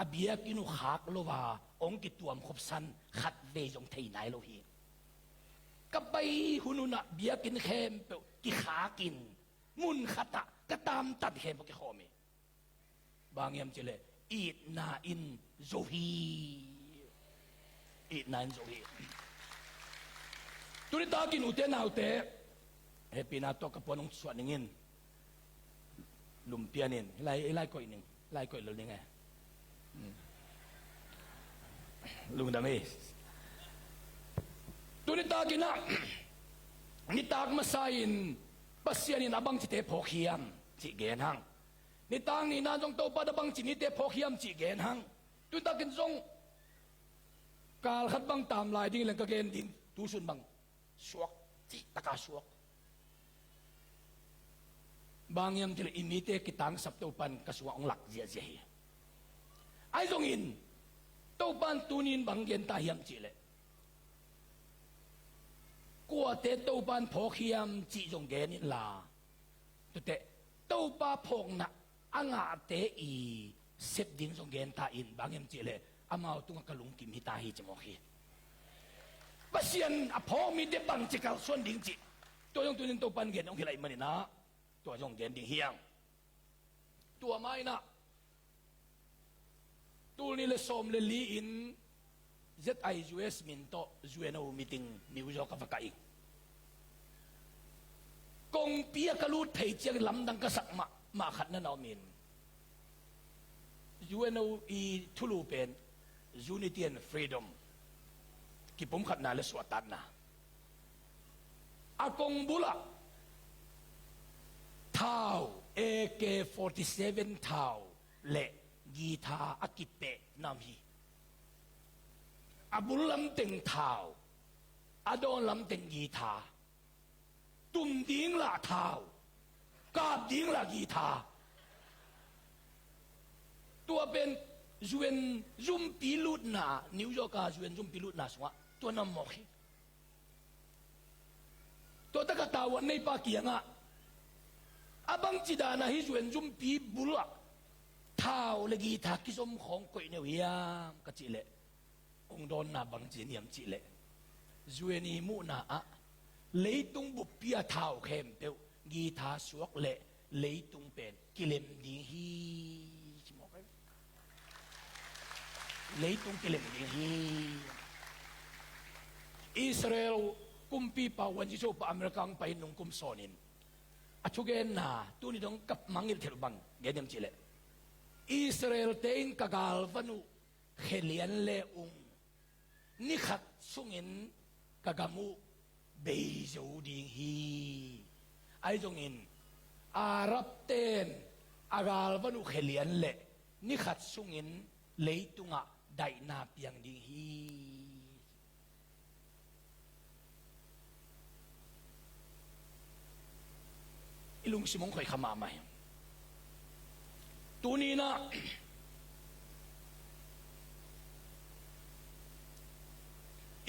a biakinn uh khak lo a hong kituam khopsan khatvei zong thei nai lo hi. Ka pai hun hunah biakinn khempeuh kikhak in, mun khatah ka tamtat khempeuh kikhawm hi. Bang hiam cihleh itna in zo hi. Itna in zo hi. Tuni takin ute naute, hehpihna tawh ka puan hong suah ning in. Lumpian in, hih lai, hih lai koih ning, hih lai koih lel ning e. Hmm. Lungdam hi. Tuni takin ah, nitak masa in Pasian in a bangcite phawk hiam cih gen hang. Nitak nihna zong Topa in a bangci nite phawk hiam cih gen hang. Tuni takin zong kal khat bang tam lai ding leng ka gen ding, tu sun bang suak, cih taka suak. Bang hiam cihleh i mite kitangsap Topa in ka sungah hong lak ziahziah hi. Ahi zongin Topa in tuni in bang gen ta hiam cihleh, kuate Topa in phawk hiam cih zong gen inla, tuate Topa phawkna a ngahte i sep ding zong gen ta in, bang hiam cihleh amau tungah ka lungkim hi ta hi ci mawk hi. Pasian a phawk mite bangci kalsuan ding cih, tua zong tuni in Topa in gen hong hilh ahih manin ah, tua zong gen ding hi hang. Tua ma in ah, tul nih le sawm le li in Z I U S min tawh U N O meeting New York a va kah ing. Kongpi ah ka lut phei ciangin lamdang ka sak mahmah khat na na om in, U N O i thulu pen Unity and Freedom, kipumkhatna le suahtakna. A kong bulah thau, A K forty-seven thau le guitar a kipeh na om hi. A bul lamteng thau, a dawn lamteng guitar. Tum ding lah thau, kap ding lah guitar. Tua pen U N zumpi lutna, New York a U N zumpi lutna sungah tua na om mawk hi. Tua takah tavuan neipa kiangah, a bangci dan a hih U N zumpi bulah thau le guitar kizom khawng koih na uh hiam ka cih leh, hong dawnna bangci hiam cih leh, U N i muhna ah leitung buppi a thau khempeuh guitar suak leh leitung pen kilem ding hi, ci mawk hi. Leitung kilem ding hi. Israel kumpipa Wan Ziso pa America hong pai nung kum sawnin, a thugenna tuni dong ka mangngilh theih bang gen hiam cih leh, Israel-te in ka galvan uh khia lian le ung, ni khat sungin ka gam uh bei zo ding hi. Ahi zongin Arab-te in a galvan uh khia lian leh ni khat sungin leitungah daihna piang ding hi. i lungsim hong khoih kha mahmah hi. Tuni-in ah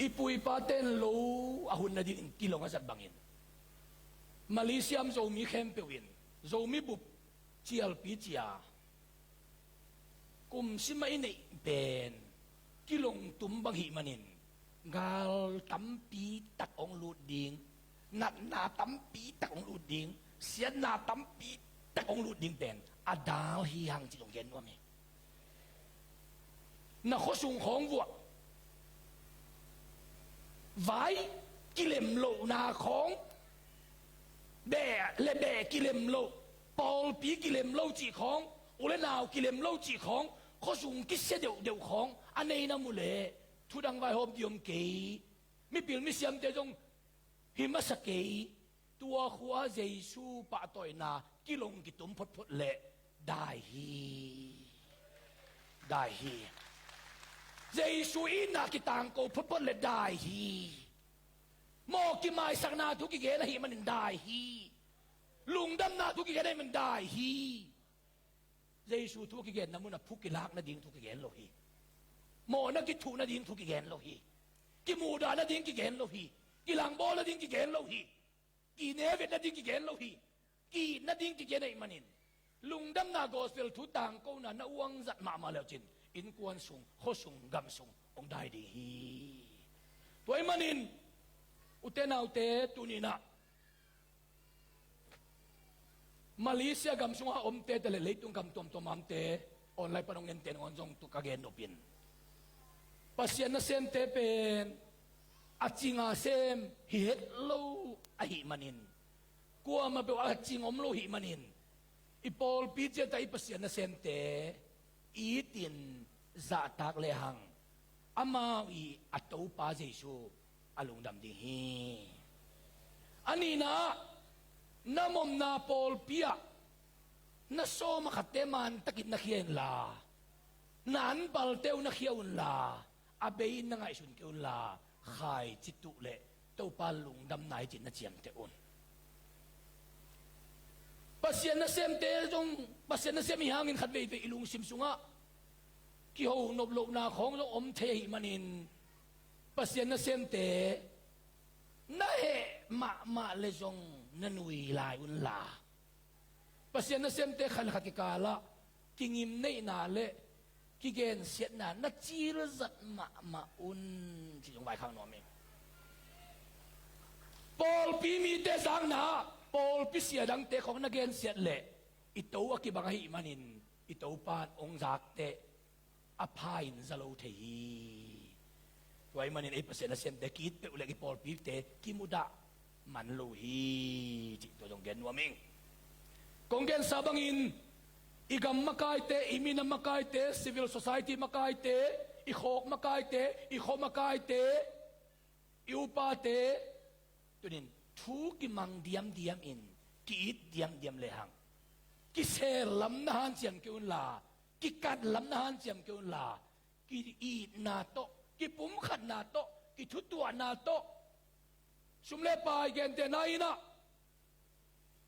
i pu i pate'n lo a hun nadingin kilong a zat bangin, Malaysia om Zomi khempeuh in Zomi bup cialpi ci-a kum sim a i neih pen kilong tum bang hih manin, gal tampi tak hong lut ding, natna tampi tak hong lut ding, siatna tampi tak hong lut ding pen a dal hi hang ci zong gen nuam hi. Na khuasung khawng vuah, vai kilem lohna khawng, beh le beh kilem loh, pawlpi kilem lo cih khawng, u le nau kilem lo cih khawng, khuasung kisia deuhdeuh khawng a nei na mu leh, thudang vaihawm ding om kei, mipil misiamte zong hi masa kei. Tua khua Jesu pahtawina kilong kitum photphot leh dai hi. Dai hi. Jesu itna kitangko photphot leh dai hi. Mawh kimaisakna thu kigen ahih manin dai hi. Lungdamna thu kigen ahih manin dai hi. Jesu thu kigenna munah phu kilak nading thu kigen lo hi. Mawhna kithuh nading thu kigen lo hi. Kimuhdah nading kigen lo hi. Kilangbawl nading kigen lo hi. Kine vet nading kigen lo hi. Ki-it nading kigen ahih manin, lungdamna gospel thu tangkona na uangzat mahmah le uh cin, innkuan sung, khuasung, gamsung hong dai ding hi. Tua ahih manin, ute naute, tuni-in ah Malaysia gam sungah a omte, tua leh leitung gam tuamtuam a omte, online pan hong ente nangawn zong tu ka gen nop in, Pasian nasemte pen a cinga sem hi het lo ahih manin, kuamah peuh a cing om lo ahih manin, i pawlpi ciat ah i Pasian nasemte itin zahtak lehang, amau i a Topa Jesu a lungdam ding hi. A nihna ah, na omna pawlpi ah na sawm a khatte mantakin na khia inla, na anpalte uh na khia unla, a bei-in na ngaihsun kei unla, khaici tuh leh Topa lungdamna hi cih na ciamteh un. Pasian nasemte zong, Pasian nasem hi hangin khat veivei i lungsim sungah kiho nop lohna khawng zong om thei ahih manin, Pasian nasemte na heh mahmah leh zong na nui lai unla, Pasian nasemte khat le khat kikalah kingimneihna le kigensiatna na cilzat mahmah un, ci zong vaikhak nuam ing. Pawlpi mite zakna, pawlpi sia dangte khawng na gensiat leh, i To a kibang ahih manin, i Topa in hong zak teh a pha-in za lo thei hi. Tua ahih manin ei Pasian nasemte ki-it peuh leh i pawlpite kimudah man lo hi, cih tua zong gen nuam ing. Kong gensa bangin, i gam makaite, i minam makaite, civil society makaite, i khawk makaite, i khua makaite, i upate, tuni-in thu kimang diamdiam in, ki-it diamdiam lehang, kisel lam na hanciam kei unla, kikat lam na hanciam kei unla, ki-itna tawh, kipumkhatna tawh, kithutuahna tawh, sum le pai gentehna in ah,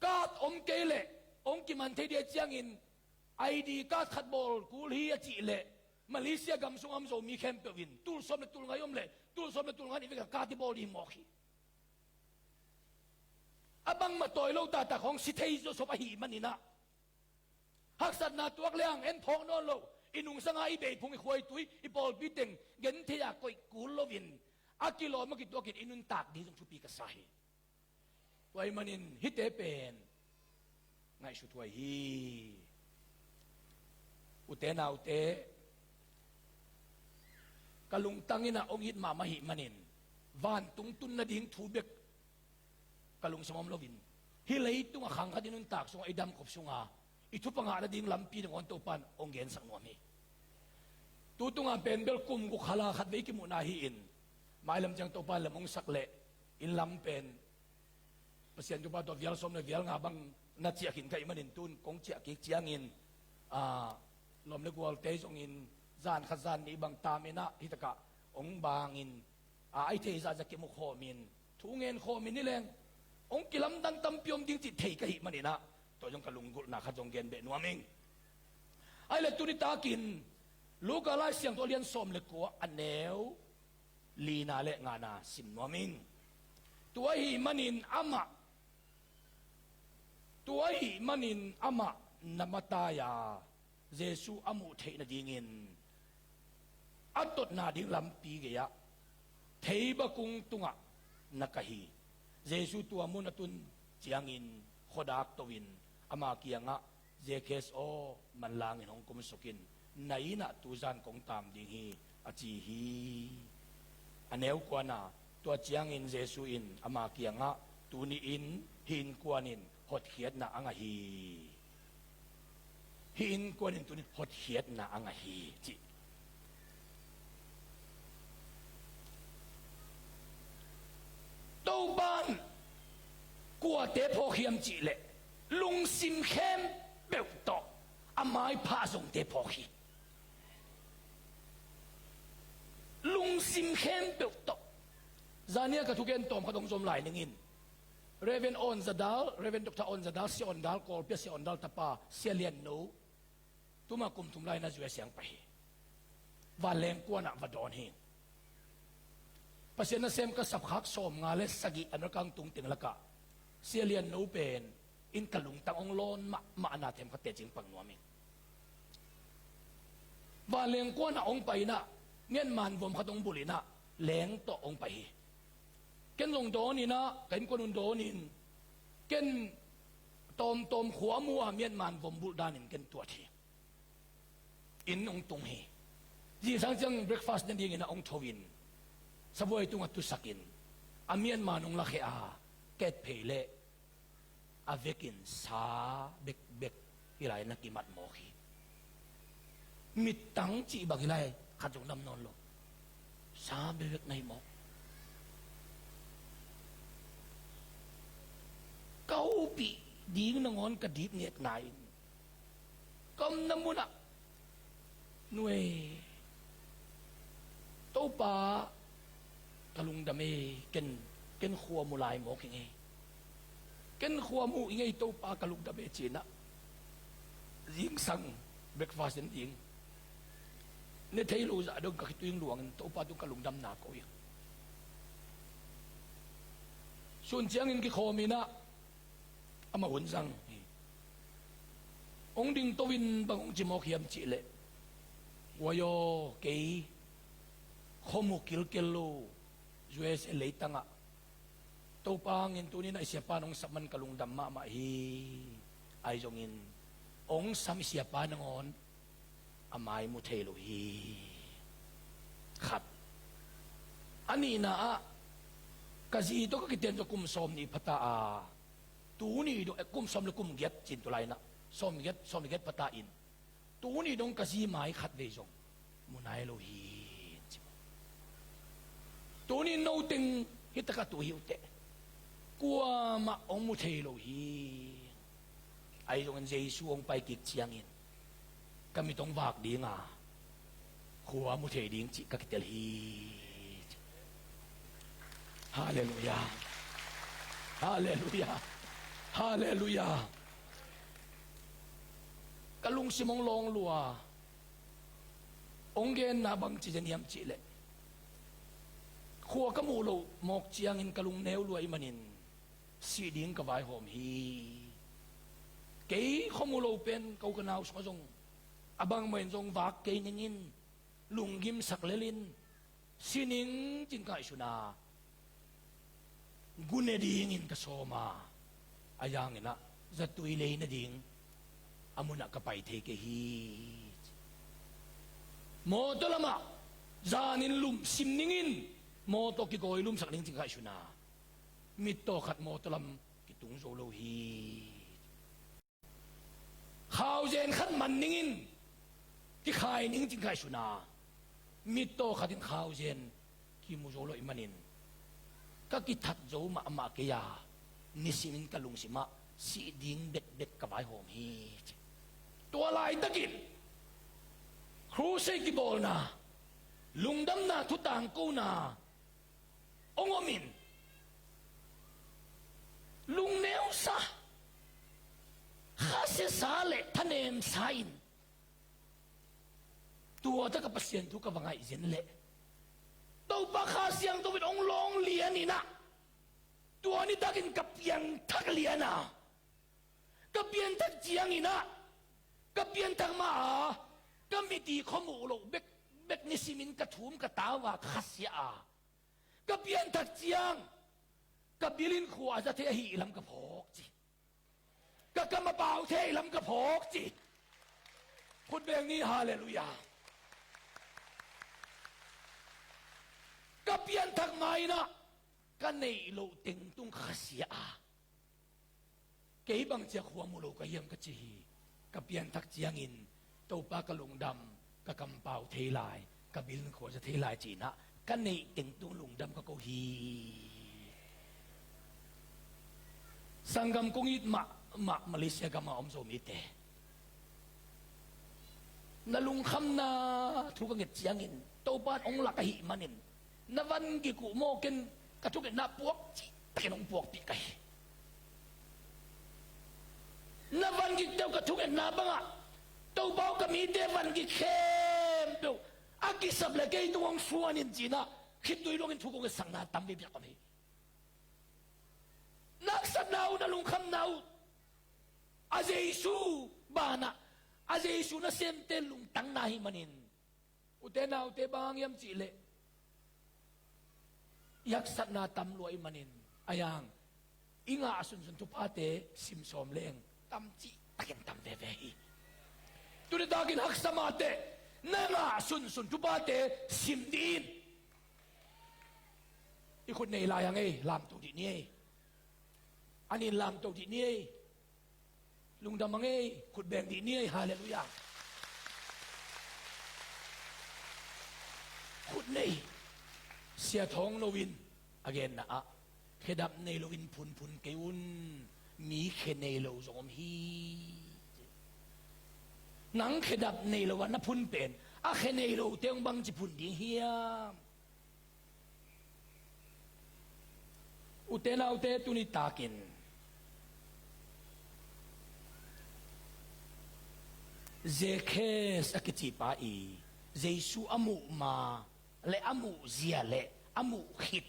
card om kei leh hong kiman thei ding ahih ciangin, I D card khat bawl kul hi a cih leh, Malaysia gam sung a om Zomi khempeuh in tul sawm le tul nga i om leh, tul sawm le tul nga in i vekpi-in card i bawl ding hi mawk hi. A bangmah tawi lo taktak hong si thei zawsop ahih manin ah, haksatna tuak lehang en phawk nawn lo, i nungsang a, i beh phung, i khua i tui, i pawlpi teng genthei-a koih kul loin, a kilawm a kituakin i nuntak ding zong thupi ka sa hi. Tua ahih manin hihte pen ngaihsut huai hi. Ute naute, ka lungtang in ah hong it mahmah ahih manin, vantung tun nading thu bek ka lungsim om loin, hih leitung a khang khat i nuntak sungah, i damkhop sungah, i thupha ngah nading lampi nangawn Topa in hong gensak nuam hi. Tu tungah pen bel kum guk khala khatvei kimuhna hi-in, mailam ciang Topa in lam hong sak leh, inn lam pen Pasian thupha tawh vial sawm le vial nga bang na ciah khin ka hih manin, tu-in kong ciah kik ciangin, a, lawm le gualte zongin zan khat zan nih bang tam in ah, hih takah hong bangin, a, a i theih zahzah kimu khawmin, thu ngen khawmin hi leng, hong kilamdang tampi om ding cih thei ka hih manin ah, tua zong ka lunggulhna khat zong gen beh nuam ing. Ahih leh tuni takin Luka Lai Siangtho a lian sawm le kua, a neu lina le ngana sim nuam ing. Tua ahih manin amah, tua ahih manin amah na matai a, Jesuh a muh theih nadingin a totna ding lampi gei-ah theiba kung tungah na kah hi. Jesuh tua mun a tun ciangin khuadak to-in ama kiangah, "Zakkhas aw, manlangin hong kumsuk in, na innah tuzan kong taam ding hi," a ci hi. A neu kuana, tua ciangin Jesuh in ama kiangah, "Tuni-in hih innkuan in hotkhiatna a ngah hi. Hih innkuan in tuni-in hotkhiatna a ngah hi," ci. Topan kuate phawk hiam cihleh, lungsim khempeuh tawh a maipha zongte phawk hi. Lungsim khempeuh tawh. Zania ka thugen tawm khat hong zom lai ningin, Reverend Awn Za Dal, Reverend Doctor Awn Za Dal, Sia Awn Dal, Kawlpi a Sia Awn Dal tapa, Sia Lian No, tuma kum thum lai-in a zui a siang pah hi. Vanleng kuanah va dawn hi. Pasian nasem ka sapkhak sawmnga le sagih America hong tung teng lakah Sia Lian No pen in ka lungtang hong lawn mahmah a, na themkhatte cing pang nuam ing. Vanleng kuanah hong pai-in ah, Myanmar vom khat hong bulh-in ah, leng tawh hong pai hi. Ken zong dawn-in ah, ka innkuan un dawn-in, ken tawmtawm khua mu a, Myanmar vom bulh danin ken tuat hi. Inn hong tung hi. Zingsang ciang breakfast ne dingin ah hong tho-in, sabuai tungah tusakin, a Myanmar hong lakhia a, ka et phei leh a vekin sa bekbek hi lai, na kimat mawk hi. Mittang cih bang hi lai, khat zong dam nawn lo. Sa bekbek na hi mawk. Ka hopih ding nangawn ka dip ngekna in, ka omna munah, "Nu ei, Topa, ka lungdam ei, ken, ken khua mu lai mawk ing ei. Ken khua mu ing ei, Topa, ka lungdam ei," ci-in ah, zingsang breakfast ne ding ne thei lo zah dong ka khitui hong luangin, Topa tung ka lungdamna ko hi. Sun ciangin kikhawm-in ah, amah hun zang hi. Hong ding to-in bang hong ci mawk hiam cihleh, "Huai aw, kei khua mu kilkel lo, U S A leitangah Topa hangin tuni-in ah i siapa in hong sap man ka lungdam mahmah hi. Ahi zongin hong sam i siapa nangawn a mai mu thei lo hi." Khat. A nihna ah, ka zi tawh ka kiten zaw kum sawmnih phata a, tuni dong, eh, kum sawm le kum giat cin tu lai-in ah, sawm giat, sawm giat phata in, tuni dong ka zi mai khat vei zong mu nai lo hi, ci maw. Tuni noteng hi takah tu hi uh teh, kuamah hong mu thei lo hi. Ahi zongin Jesuh hong pai kik ciangin, ka mit hong vak ding a, khua mu thei ding cih ka kitel hi. Halleluiah. Halleluiah. Halleluiah. Ka lungsim hong lawng lua. Hong genna bangci zen hiam cihleh, khua ka muh loh mawk ciangin ka lungneu lua ahih manin sih ding ka vaihawm hi. Kei khua mu lo pen ko ka nau sungah zong a bangmah in zong vak kei ning in, lunggimsak lel in, si ning cin ka ngaihsun a, gu ne dingin ka sawm a, ahi zongin ah zatui lei nading a munah ka pai thei kei hi. Mawtaw lamah zanin lumsim ning in, mawtaw kigawi lumsak ning cin ka ngaihsun a, mittaw khat mawtaw lam kitung zo lo hi. Khauzen khat man ning in, kikhai ning cin ka ngaihsun a, mittaw khat in khauzen kimu zo lo ahih manin, ka kithat zo mahmah kei a, nisimin ka lungsimah sih ding bekbek ka vaihawm hi, ci. Tua laitakin crusade kibawlna, lungdamna thu tangkona hong om in, Lungneusa, khasiasa le thanemsa in tua taka Pasian thu ka va ngaihzen leh Topa Kha Siangtho in hong lawng lian in ah, tua nitakin ka pianthak lian a, ka pianthak ciangin ah, ka pianthak ma a, ka mit i khuamuh loh bek, bek nisimin ka thum ka tau a, ka khasia a, ka pianthak ciang ka bil in khua a za thei ahih lam ka phawk ci. Ka kam a pau thei lam ka phawk ci. Khut beng ni, halleluiah. Ka pianthak ma in ah ka neih loh teng tung khasia a, kei bang cia khua mu lo ka hiam ka ci hi. Ka pianthak ciangin Topa ka lungdam, ka kampau thei lai, ka bil khua za thei lai ci-in ah ka neih teng tung lungdam ka ko hi. Sanggam kong it mahmah Malaysia gam a om Zomite, na lungkhamna thu ka nget ciangin Topa in hong lak ahih manin na van gik uh maw, ken ka thungetna puak cih takin hong puakpih ka hi. Na van gik teuh ka thungetna bangah Topa aw, ka mite van gik khempeuh a kisap le kei tung hong suan in ci-in ah khitui dongin thu kong nget sakna tam vei piak om hi. Na haksatna uh, na lungkhamna uh a Jesu banah, a Jesu nasemte lungtangna ahih manin, ute naute, bang hang hiam cih leh i haksatna tam lua ahih manin, a yang i ngah sunsun thuphate sim sawm leng tam cih takin tam veve hi. Tuni takin haksa mah teh na ngah sunsun thuphate sim dih in. I khut nei lai hang ei, lamto dih ni ei. A nin lamto dih ni ei. Lungdam hang ei, khut beng dih ni ei. Halleluiah. Khut nei. Sia Thawng Lo in a genna ah, khedap nei loin phunphun kei un, mi khe nei lo zong om hi. Nang khedap nei lo a na phun pen a khe nei lote hong bangci phun ding hiam? Ute naute, tuni takin Zekhas a kici pa i Jesu a muh ma le a muh zia le a muh khit,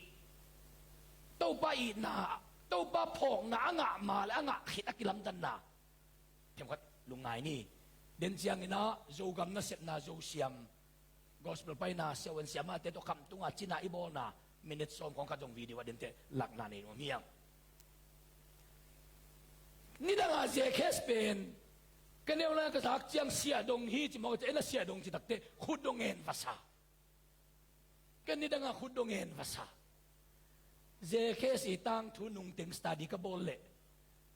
Topa itna, Topa phawkna a ngah ma le a ngah khit a kilamdanna themkhat lungngai ni. Den ciangin ah Zogam nasepna Zosiam Gospel paina siavuan siamahte tawh khamtunga cina i bawlna minute sawm khawng khat zong video a dente lakna nei nuam hiam? Nidangah Zekhas pen ka neu lai ka zak ciang siahdong hi ci mawk a, ci en a, siahdong ci takte khutdong ngen va sa. Ken nidangah khutdong ngen va sa. Zekhas i tangthu nungteng study ka bawl leh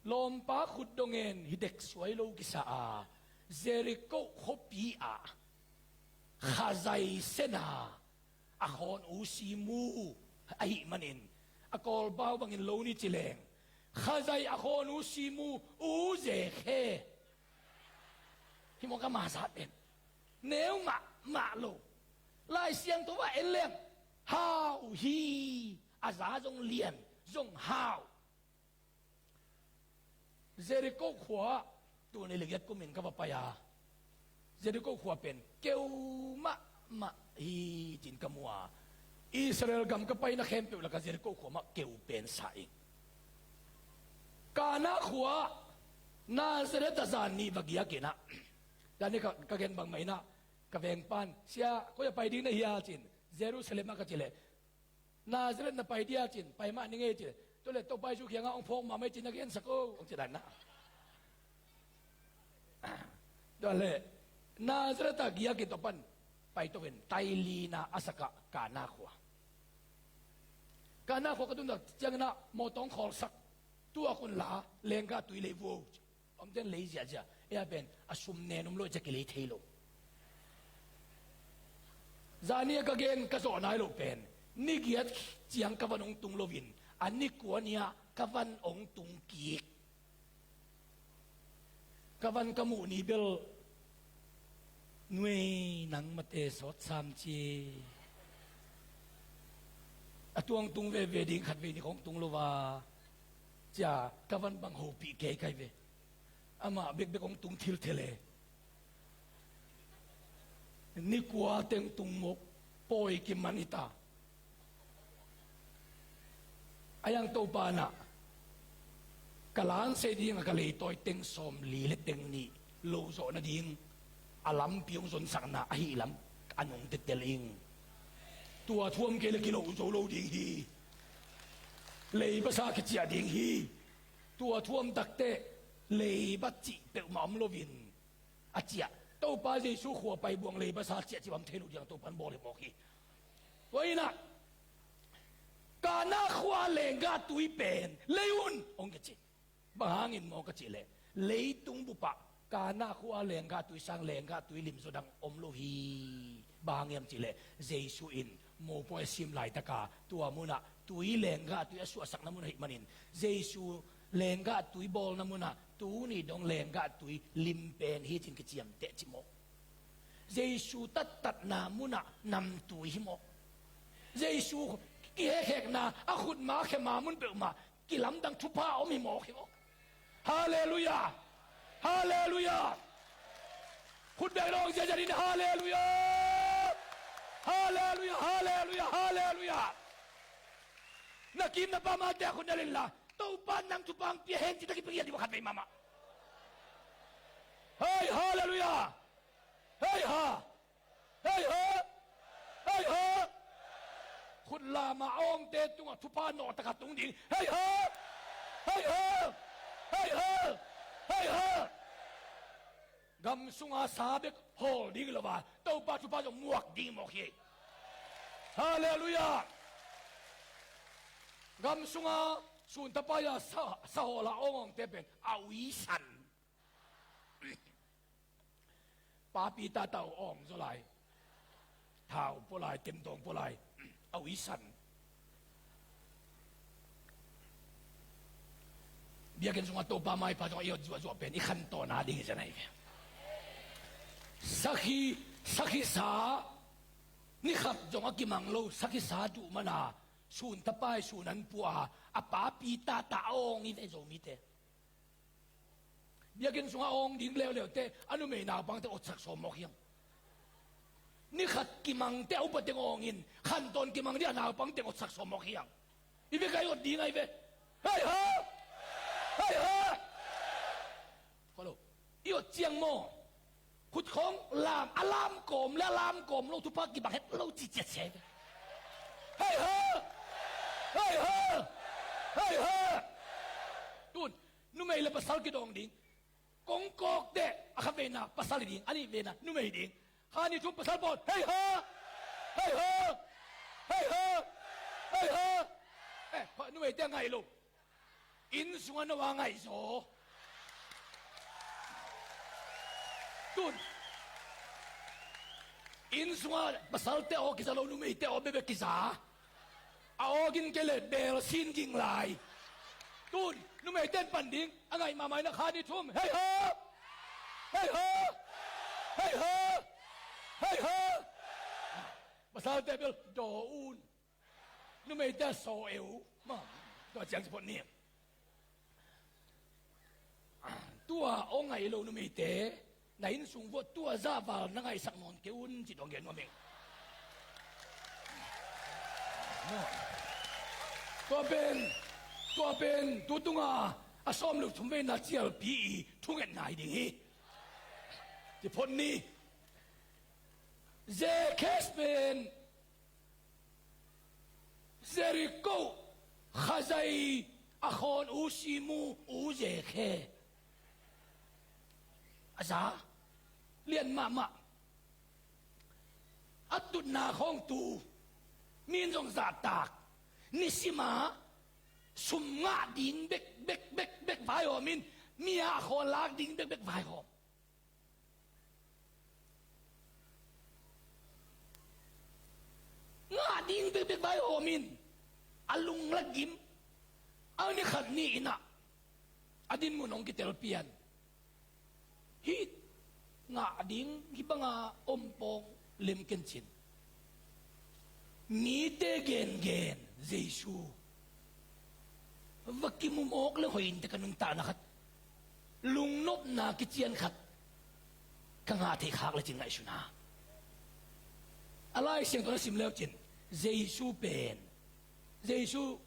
lawmpa khutdong ngen hi dek suai lo kisa a, Jeriko khuapi ah khazai sena a khawn u simu ahih manin, a kawlpau bangin lo ni ci leng, khazai a khawn u simu u Zekhe. Hi mawk a, masa pen neu mahmah lo. Lai Siangtho ah en leng hau hi, a za zong lian, zong hau. Jeriko khua tul nih le giat kumin ka va pai a, Jeriko khua pen keu mahmah hi cin ka mu a, Israel gam ka paina khempeuh lakah Jeriko khua mah keu pen sa ing. Kana khua Nazareth ah zan nih va giak in ah, zan nih ka, ka gen bangmah in ah, ka vengpan, "Sia, koi ah pai ding na hia?" cin, "Jerusalem ah," ka ci leh, "Nazareth na pai dia?" cin, "Pai mah ning ei," cin. Tua leh, "Topa Jesu kiangah hong phawk mahmah ei," cin, "Na gensak o," hong ci dan na. Tua leh Nazareth ah giak in tua pan paito in, tailina a sakah Kana khua. Kana khua ka tun tak ciangin ah mawtaw hong khawlsak, "Tuak un la, lenggah tui lei vuo," ci. Omten lei ziahziah, ei a pen a sum nen om lo, ei ciah kilei thei lo. Zani a ka gen ka zawh nai loh pen, ni giat ciang ka van hong tung loin, a ni kua ni-ah ka van hong tung kik. Ka van ka muh ni bel, "Nuei, nang mate sawt sam ci." A tuang tung veve ding, khatvei ni khawng tung lo a, Cia ka van bang hopih kei kai ve. Amah bekbek hong tung thilthel e. Ni kua teng tung mawk pawi kiman hi ta. A yang Topa nah ka lansei ding a ka leitawi teng sawmli le teng nih lo zawh nading a lampi hong zonsakna ahi lam a nung tetel ing. Tua thuam kei le kilo zo lo ding hi. Leiba sa kiciah ding hi. Tua thuam takte leiba cih peuhmah om loin a ciah. Topa Jesu khua pai buang leiba sa ciah cih bang thei lo ding a Topa in bawl hi mawk hi. Tua inah Kana khua lenggah tui pen lei un hong kici. Bang hangin maw ka cih leh leitung bupah Kana khua lenggah tui sang lenggah tui limzaw dang om lo hi. Bang hang hiam cih leh Jesu in mopawi a sim laitaka tua munah tui lenggah tui a suahsakna mun ahih manin Jesu lenggah tui bawlna munah tuni dong lenggah tui lim pen hi cin kiciamteh ci maw? Jesu tattatna munah namtui hi maw? Jesu kihekhekna a khutma khema mun peuhmah kilamdang thupha a om hi mawk hi maw? Halleluiah! Halleluiah! Khut beng dong ziaziat in halleluiah! Halleluiah! Halleluiah! Halleluiah! Na kim na pam a te a khut nel inla Topa nang thupha hong pia hen ci ta kipia di khat vei mahmah. Hei halleluiah! Hei ha! Hei ha! Hei ha! Khut lamah a awngte tungah thupha nawhtaka tung ding. Hei ha! Hei ha! Hei ha! Hei ha! Gam sunga sa bek hawl ding lo a Topa thupha zong muak ding mawk hi. Halleluiah! Gam sunga suntapai a sa, sa hawl a awngawngte pen a uisan. Papi tata uh awng zaw lai. Thau pua lai, temtawng pua lai. A uisan. Biakinn sungah Topa maipha zong a i ot zuahzuah pen i khantawn a ding hi zen ahi ve. Sakhi, sakhisa nikhat zong a kimang lo sakhisa duh mana sun tapai sun an pua a papi tata a awng i ve Zomite. Biakinn sungah awng ding leuleu te a numei naupang teng otsak sawm mawk hiang. Nikhat kimang te a upa teng awngin khantawn kimang ding a naupang teng otsak sawm mawk hiang. I ve kai ot ding ai ve. Hei ha! Hei ha! Kolo. I ot ciang maw? Khut khawng lam a lam kawm le a lam kawm lo thupha kibang het lo ci ciat se ve. Hei ha! Hei ha! Hei ha! Tun numei le pasal kidawng ding. Kong kawk teh a khat veina pasal hi ding a nih veina numei ding. Kha ni thum pasal pawl hei ha! Hei ha! Hei ha! Hei ha! Eh, numei teh a ngaih lo. Inn sungah no a ngaihzaw. Tun inn sungah pasalte aw kiza lo numeite aw bekbek kiza. A awgin kei le bel sin ging lai. Tun numeite in pan ding a ngaih mahmah in a kha ni thum hei ha! Hei ha! Hei ha! Hei ha! Pasalte bel daw un. Numeite a saw eu ma. Tua ciang ci phot ni. Tua aw ngaih lo numeite na inn sung vuah tua zahval na ngaihsak nawn kei un ci tuang gen nuam ing. Tua pen tua pen tu tunga a sawm lo thum veina cialpi i thunget nai ding hi. Ci phot ni. Zekhes pen Jeriko khazai a khawn u simu u zekhe a za lian mahmah. A tutna khawng tu min zong zahtak nisima sum ngah ding bek bek bek bek vaihawm in mi a khawn lak ding bek bek vaihawm. Ngah ding bekbek vaihawm in a lung la gim. A ni khat ni inah a dinmun hong kitel pian. Hih ngah ding hih banga om pawng lem kencin. Mite gengen Jesu va kimu mawk le hoih in teh ka nuntakna khat, lungnopna kician khat ka ngah theih khak lecin ngaihsun a. A Lai Siangtho na sim leucin Jesu pen, Jesu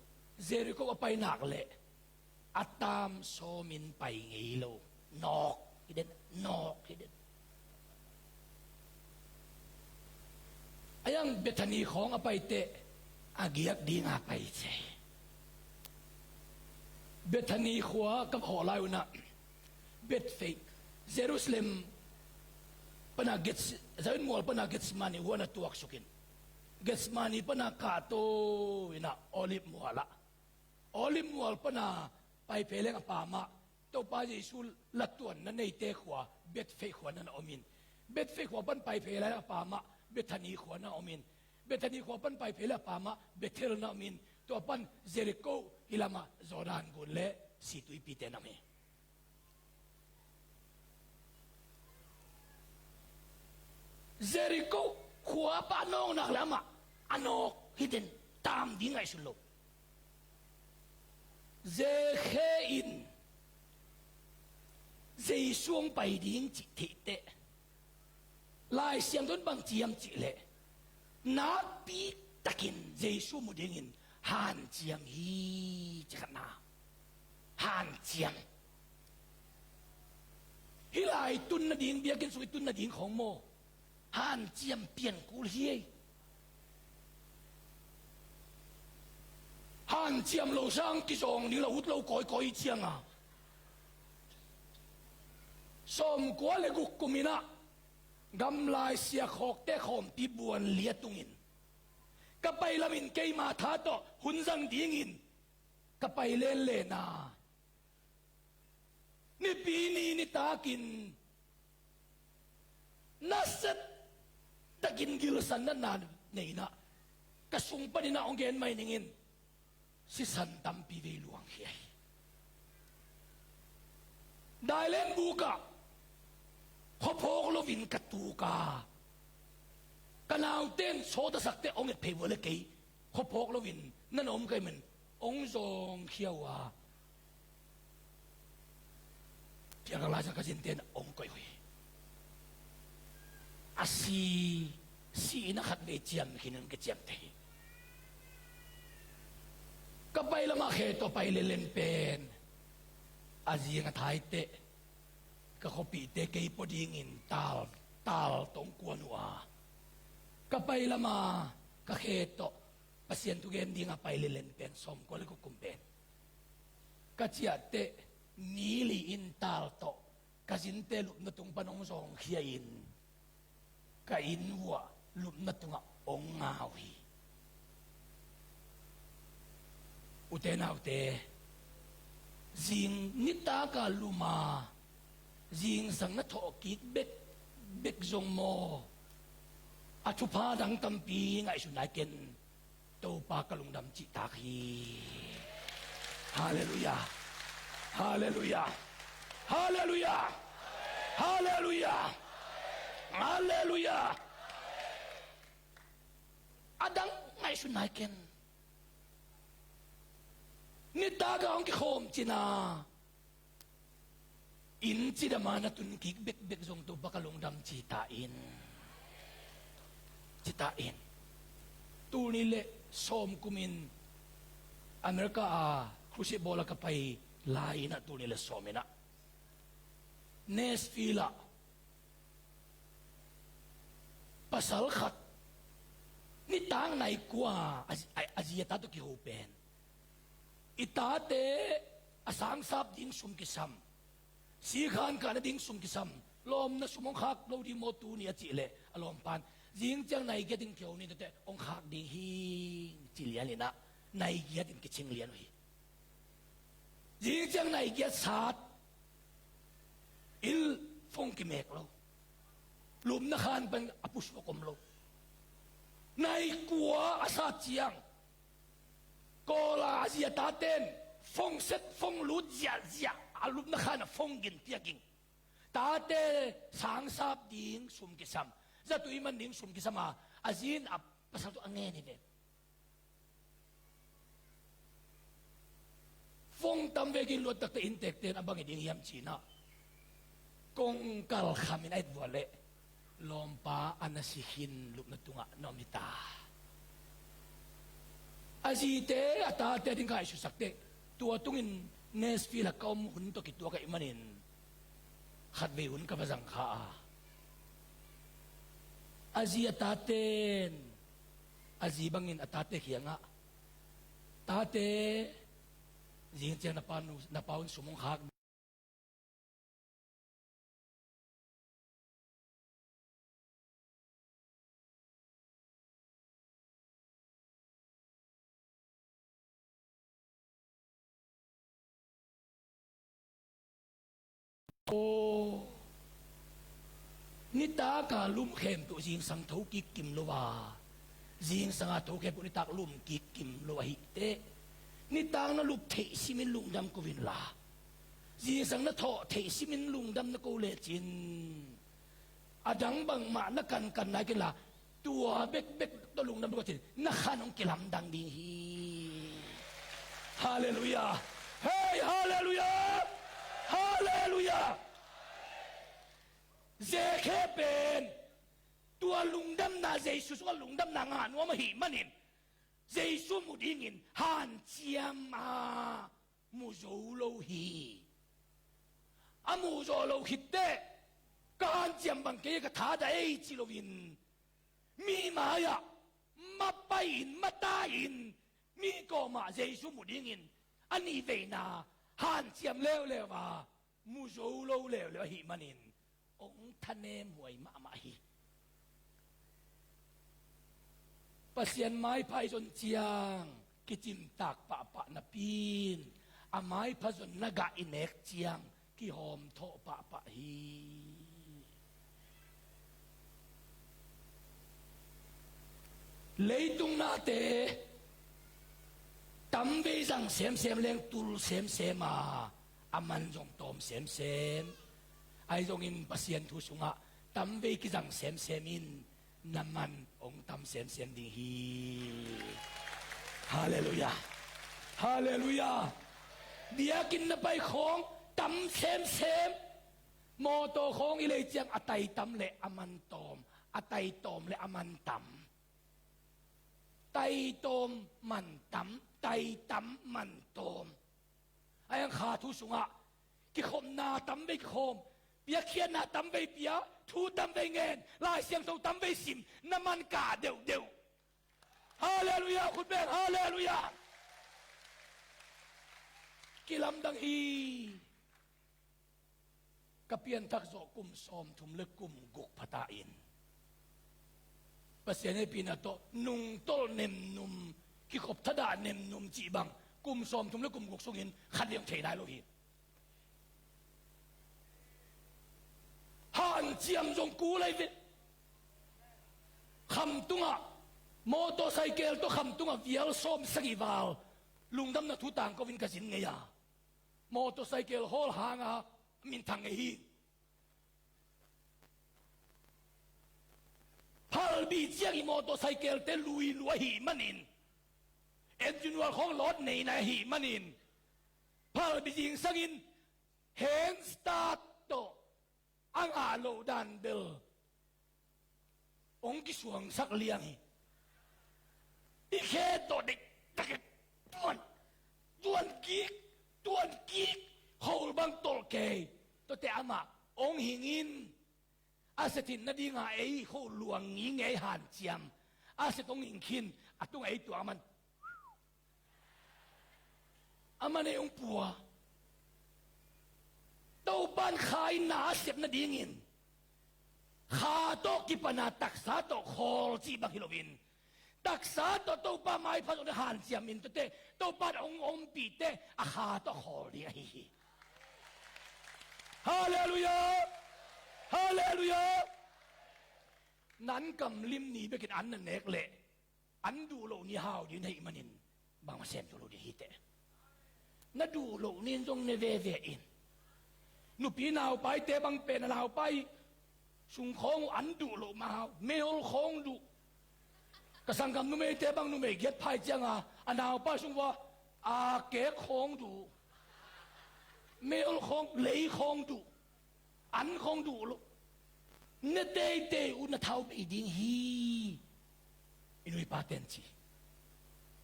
Jericho a pai nak leh a tam sawmin pai ngei lo. Nawk hi den, nawk hi den. A yang Bethany khawng a pai teh a giak dinga pai ci. Bethany khua ka hawh lai unah Bethphage, Jerusalem pana Geths-, Zion mual pana Gethsemane huan a tuaksukin, Gethsemane pana kahto inah Olive mualah, Olive mual pana pai pheleng a pamah Topa Jesu latuanna neite khua Bethphage khua na na omin, Bethphage khua pan pai pheleng a pamah Bethany khua na omin, Bethany khua pan pai pheleng a pamah Bethel na omin, tua pan Jericho hi lamah Jordan gun le situipite na om hi. Jericho khua pan a nawknak le amah a nawk hi den, tam ding ngaihsun lo. Zekhe in Jesu hong pai ding cih theih teh, Lai Siangtho in bang ci hiam cih leh, nakpi takin Jesu mu dingin hanciam hi ci khatna. Hanciam. Hih lai tun nading, biakinn sung i tun nading khawng maw, hanciam pian kul hi ei. Hanciam lo sang kizawng ding lo, ut lo kawikawi cianga sawmkua le guk kum inah gamlai siakhawkte khawmpi buan lia tungin ka pai lamin keima tha tawh hun zang dingin ka pai lenlen a, Nipi ni nitakin nasia takin gilsanna na nei inah, ka sung panin ah hong gen mai ningin, sisan tampi vei luang hi ai. Dailen bukah khuaphawk loin ka tuk a, ka naute in sawt a sakte hong et phei vua le kei khuaphawk loin na na om ka hih manin hong zawngkhia uh a, Piangkang Lai Siangtho ka zinte in hong koih uh hi. A si, si in a khatvei ciam khin in ka ciamteh hi. Ka pai lamah khe tawh pai lenlen pen a zing a thai teh ka khuapihte kei pua dingin tal, tal tawh hong kuan uh a, ka pai lama ka khe tawh Pasian thugen dinga pai lenlen pen sawmkua le guk kum pen ka ciah teh ni li in tal tawh ka zinte lupna tung pan hong zawngkhia in ka inn uah lupna tungah hong ngau hi. Ute naute, zing nitaka luma zingsang na thawh kik bekbek zong maw, a thupha dang tampi ngaihsun nai ken Topa ka lungdam cihtak hi. Halleluiah. Halleluiah. Halleluiah. Halleluiah. Halleluiah. A dang ngaihsun nai ken. Nitaka hong kikhawm cina inn cidama na tun kik bekbek zong Topa ka lungdam cita in. Cita in. Tul nih le sawm kumin America a crusade bawla ka pai lai inah tul nih le sawm inah Nashville ah pasal khat nitak nai kua a, a, a zi a ta tawh kiho pen, i tate a sangsap ding sum kisam, sikhan kah nading sum kisam, lawmna sum hong khak lo ding maw tuni a cih leh a lawmpa'n, zing ciang nai giat in kiho ni, tuate hong khak ding hi, ci lian inah nai giat in kicing lian uh hi. Zing ciang nai giat sat in phone kimek lo. Lupna khan pan a pusuak om lo. Nai kua a sat ciang Kawla a zi a tate'n phone set, phone lut ziahziah, a lupna khan a phone gin piak in, tate sangsap ding sum kisam, zatui man ding sum kisam a, a zi in a pasal tawh a ngen hi ve. Fong tam vekin luat takte inntekte in a bang hi ding hiam ci-in ah kongkal khamin a et vua leh lawmpa a na si khin lupna tungah na om hi ta. A zite a tate a ding ka ngaihsutsak teh, tua tungin Nashville ah ka om hun tawh kituak ahih manin khatvei hun ka va zang kha a, a zi a taten, a zi bangin a tate kiangah, "Tate, zing ciang na pa nu, na pa un sum hong khak." Aw, nitak a lum khempeuh zingsang tho kik kim lo a, zingsang a tho khempeuh nitak lum kik kim lo ahih teh, nitak na lup theih simin lungdam ko inla, zingsang na thawh theih simin lungdam na ko lecin, a dang bangmah na kankan nai kei inla, tua bekbek tawh lungdam ko cin, na khan hong kilamdang ding hi. Halleluiah. Hei, halleluiah. Halleluiah. Zekhia pen tua lungdamna, Jesu sungah lungdamna ngah nuam ahih manin, Jesu mu dingin hanciam a mu zo lo hi. A mu zawh loh khit teh, ka hanciam bang kei ka thadah ei ci loin, mi mai-ah mapai-in, matai-in, mi kawmah Jesu mu dingin a nih veina hanciam leuleu a, mu zo lo leuleu ahih manin, hong thanemhuai mahmah hi. Pasian maipha i zon ciang kicimtak pahpah napi-in, a maipha zon na gah i nek ciang kihawmthawh pahpah hi. Leitung nate tamvei zang semsem leng tul semsem a, a man zong tawm semsem. Ahi zongin Pasian thu sungah tamvei kizang semsem in na man hong tam semsem ding hi. Halleluiah. Halleluiah. Biakinn na pai khawng tam semsem. Mawtaw khawng i lei ciang a tai tam le a man tawm, a tai tawm le a man tam. Tai tawm man tam, tai tam man tawm. Ahi hang kha thu sungah kikhopna tamvei kikhawm, piakkhiatna tamvei pia, thu tamvei ngen, Lai Siangtho tamvei sim, na man kah deuhdeuh. Halleluiah, khut beng, halleluiah. Kilamdang hi. Ka pianthak zawh kum sawmthum le kum guk phata in Pasian hehpihna tawh nungtolh nemnum, kikhop thadah nemnum cih bang kum sawmthum le kum guk sungin khat leng thei nai lo hi. Hanciam zong kul ahi ve. Khamtungah, motorcycle tawh khamtungah vial sawm sagih val lungdamna thu tangko in ka zin ngei a, motorcycle hawl hanga minthang ngei hi. Phalbi ciang i motorcycle-te lui lua ahih manin, engine oil khawng lawt nei nai ahih manin, phalbi zingsangin hand start tawh a ngah loh dan bel hong kisuangsak liang hi. I khe tawh deih taktak tuan, tuan kik, tuan kik, khol bang tolh kei. Tuate amah hong hingin, a set in nadinga ei khol luang ngingei hanciam, a set hong hing khin, a tungah ei tuang a man, a man ei hong pua. Topan kha in na a sep nadingin, kha tawh kipana taksa tawh khawl cih bang hi loin, taksa tawh Topa maipha zawh na hanciam in tuate, Topa in hong ompihte a kha tawh khawl ding ahi hi. Halleluiah. Halleluiah. Nan kam lim ni bekin an na nek leh an duh loh ni hau ding na hih manin bangmah sem zo lo ding hi teh. Na duh loh ni in zong ne veve in. Nupi naupaite bang pen a naupai sung khawng uh an duh loh mah hau, meihol khawng duh. Ka sanggam numeite bang numei giat phai cianga a naupai sung uah a kek khawng duh. Mel khawng, lei khawng duh, an khawng duh lo. Ne teitei uh na thau bei ding hi. I nu i pa ten ci.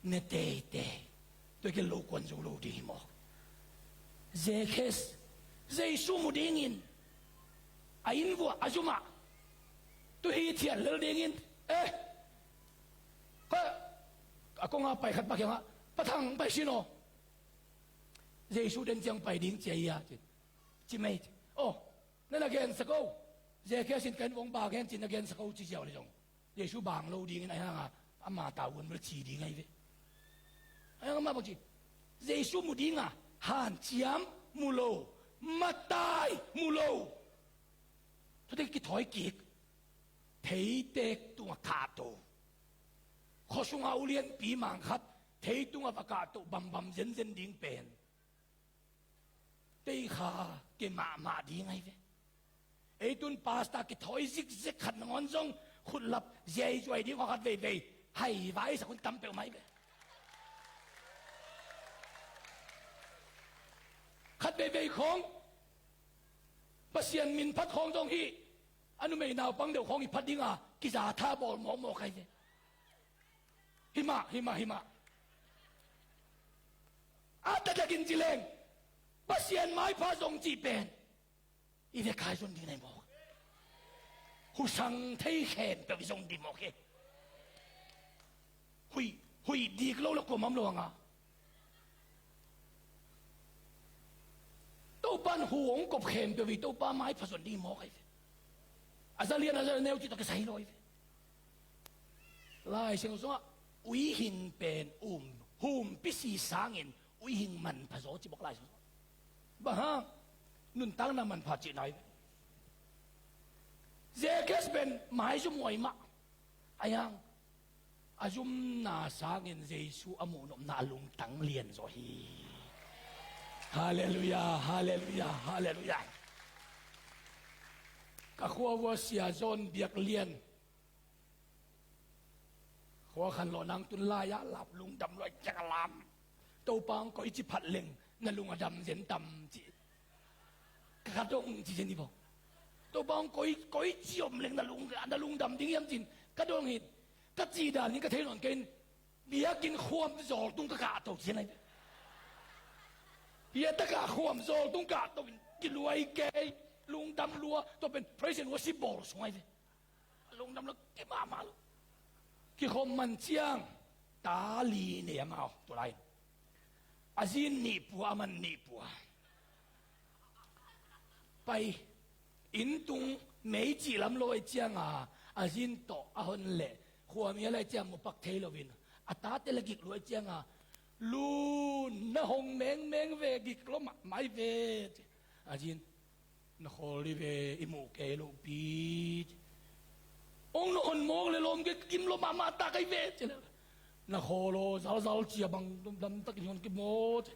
Ne teitei. Tua i kei lo kuan zo lo ding hi mawk. Zekhes, Jesu mu dingin a inn vuah a zumah, tu hi thian lel dingin, eh, ka, a kong a pai khat pa kiangah, Pa Thang, pai sin aw. Jesu den ciang pai ding cia hi a, ci. Ci mei ci. Aw, na na gensak o. Zekhes in ka inn vuah hong bang hen ci na gensak o ci ziau le zong, Jesu bang lo dingin a hi hanga, ama tavuan bel ci ding ahi ve. A hi hanga mah bang ci, Jesu mu dinga hanciam mu lo, matai mu lo. Tuate kithawi kik. Theitek tungah kahto. Khuasunga ulianpi mang khat thei tungah va kahto bambam zenzen ding pen tei kha ke mahmah ding ahi ve. Ei tun pastor kithawi zikzek khat nangawn zong khutlap ziaizuai ding khat veivei hai vai sak hun tam peuhmah ahi ve. Khat veivei khawng Pasian min phat khawng zong hi. A numei naupang deuh khawng i phat dinga kiza tha bawl mawkmawk ahi ve. Himah, himah, himah. A taktakin ci leng Pasian maipha zong cih pen i vek hai zon ding nai mawk. Husang thei khempeuh i zong ding mawk hi. Huih, huih dik lo la kuamah om lo hanga. Topa in hu hong kop khempeuh i Topa maipha zon ding mawk ahi ve. A za lian a za neu cih tawh kisai lo ahi ve. Lai Siangtho sungah uihing pen um, humpi si sangin uihing manpha zaw ci bawk Lai Siangtho sungah. Bang hang? Nuntakna manpha cihna ahi ve. Zekhes pen maizum huai mah. A hi hang a zumna sangin Jesu a muh nopna a lungtang lian zaw hi. Halleluiah, halleluiah, halleluiah. Ka khua vua Sia John Biak Lian khua khan lawh nang tun lai-ah lap lungdam luai ciang a lam. Topa hong koici phat leng na lung a dam zen tam ci. Ka dong ci zen hi bo. Topa hong koi, koici om leng na lung, na lungdam ding hiam cin ka dong hi. Ka cih dan in ka thei nawn kei in biakinn khuam zawl tung ka kahto ci zen ahi ve. Biatak ah khuam zawl tung kahto in kiluai kei, lungdam lua, tua pen praise and worship bawl sung ahi ve. A lungdam lo kei mahmah lo. Kikhop man ciang ta li nei amau tua lai-in. A zin nih pua, a man nih pua. Pai inn tung mei cih lam lo ahi cianga a zin tawh a hon leh khuami a lai ciang mu pak thei loin a tate la gik lo ahi cianga lun na hong mengmeng ve gik lo mahmah ahi ve. A zin Na khawl dih ve, i muh kei lohpi. Ong na hon mawk le lawm kei gim lo mahmah ta kai ve ci le. Na khawl aw, zalzal cia bang damtak in hon kei maw ci.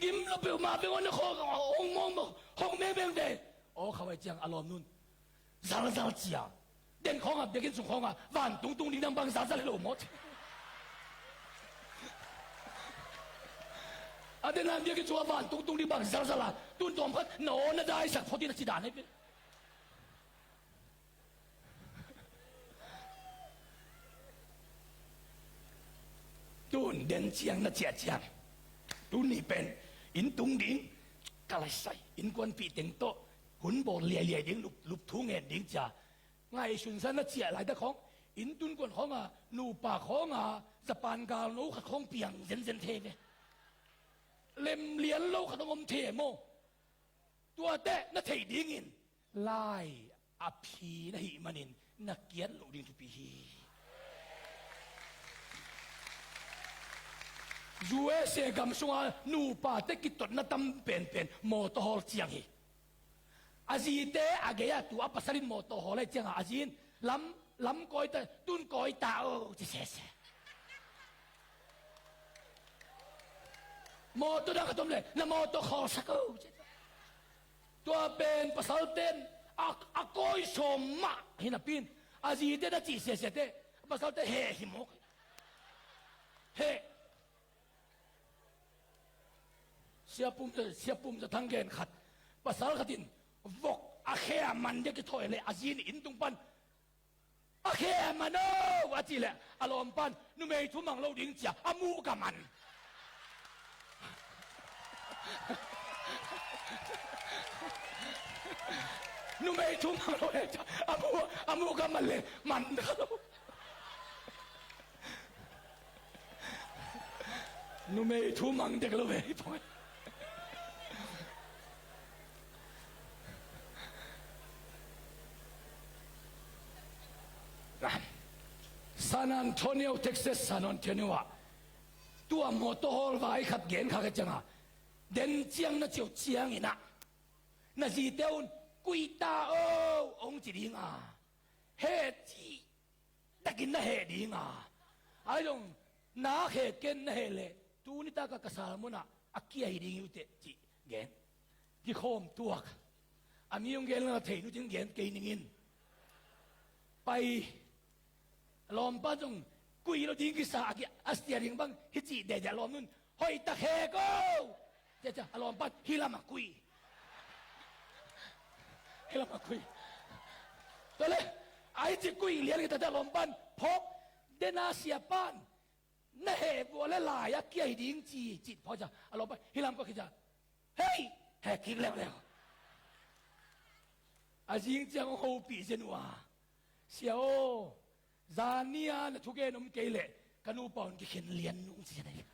Gim lo peuhmah ve, ong na khawl, ong mawk maw, hong meng meng ve. Aw kha vai ciang a lawm nun. Zalzal cia. Den khawngah, biakinn sung khawngah, vantung tung ding dang bang zalzal hi lo maw ci. A den a biakinn sungah vantung tung ding bang zalzal a, tun tawm khat na aw na daisak phot in a ci dan hi pi. Tun den ciang na ciah ciang. Tun nih pen, inn tung ding, ka lai sai, innkuanpih teng tawh, hun bawl liailiai ding, lup, lup thu ngen ding cia. Ngaihsunsa na ciah laitak khawng, inn tunkuan khawngah, nupa khawngah, Japan galno khat khawng piang zenzen thei ve. Lemlian lo khat hong om thei maw. Tuate na theih dingin, lai a phi na hih manin, na kiat loh ding thupi hi. U S A gam sunga nupate kitotna tam penpen mawtaw hawl ciang hi. A zite a gei-ah tu a pasal in mawtaw hawl ahih ciangah a zi in lam, lam kawi ta, tun kawi ta o ci sese. Mawtaw dang khat om le na mawtaw khawlsak o ci. Tua pen pasalten a, a kawi sawm mah hi napi in a zite na cih sese teh a pasalte heh hi mawk hi. Heh. Sia Pum, Sia Pum Za Thang gen khat. Pasal khat in vok a khe a man dia kithoih leh a zi in inn tung pan, "A khe a man o," a cih leh a lawm pan, "Numei thu mang lo ding," ci a, "A muk a man." Numei thu mang lo e, a muk, a muk a man leh man kha lo. Numei thu mang dek lo ve. San Antonio, Texas, San Antonio ah tua mawtaw hawl vai khat gen kha ka ciangah, den ciang na ciau ciangin ah na zite un, "Kuih ta o," hong ci ding a, heh cih takin na heh ding a, ahi zong na heh ken, na heh leh tuni taka ka sal munah a kia hi ding hi uh teh, cih gen. Kikhawm tuak. A mi hong gen la thei nu cin gen kei ning in. Pai. A lawmpa zong kuih lo ding kisa a ki, a sia ding bang hi cih dede a lawm nun, "Hoih tak heh ko," ci a, ci a, a lawmpa, "Hih lamah kuih. Hih lamah kuih." Tua le, a hi ci kuih lian kita, a lawmpa phawk, den a sia pan, "Na heh vua le lai a kia hi ding," ci, cih phawk ci a, a lawmpa, "Hih lam ko," ci a, "Hei, heh kik leuleu." A zing ciang hong hopih zen uh a, "Sia aw, zan ni a na thugen om kei leh ka nupa un kikhen lian nung," ci a nei.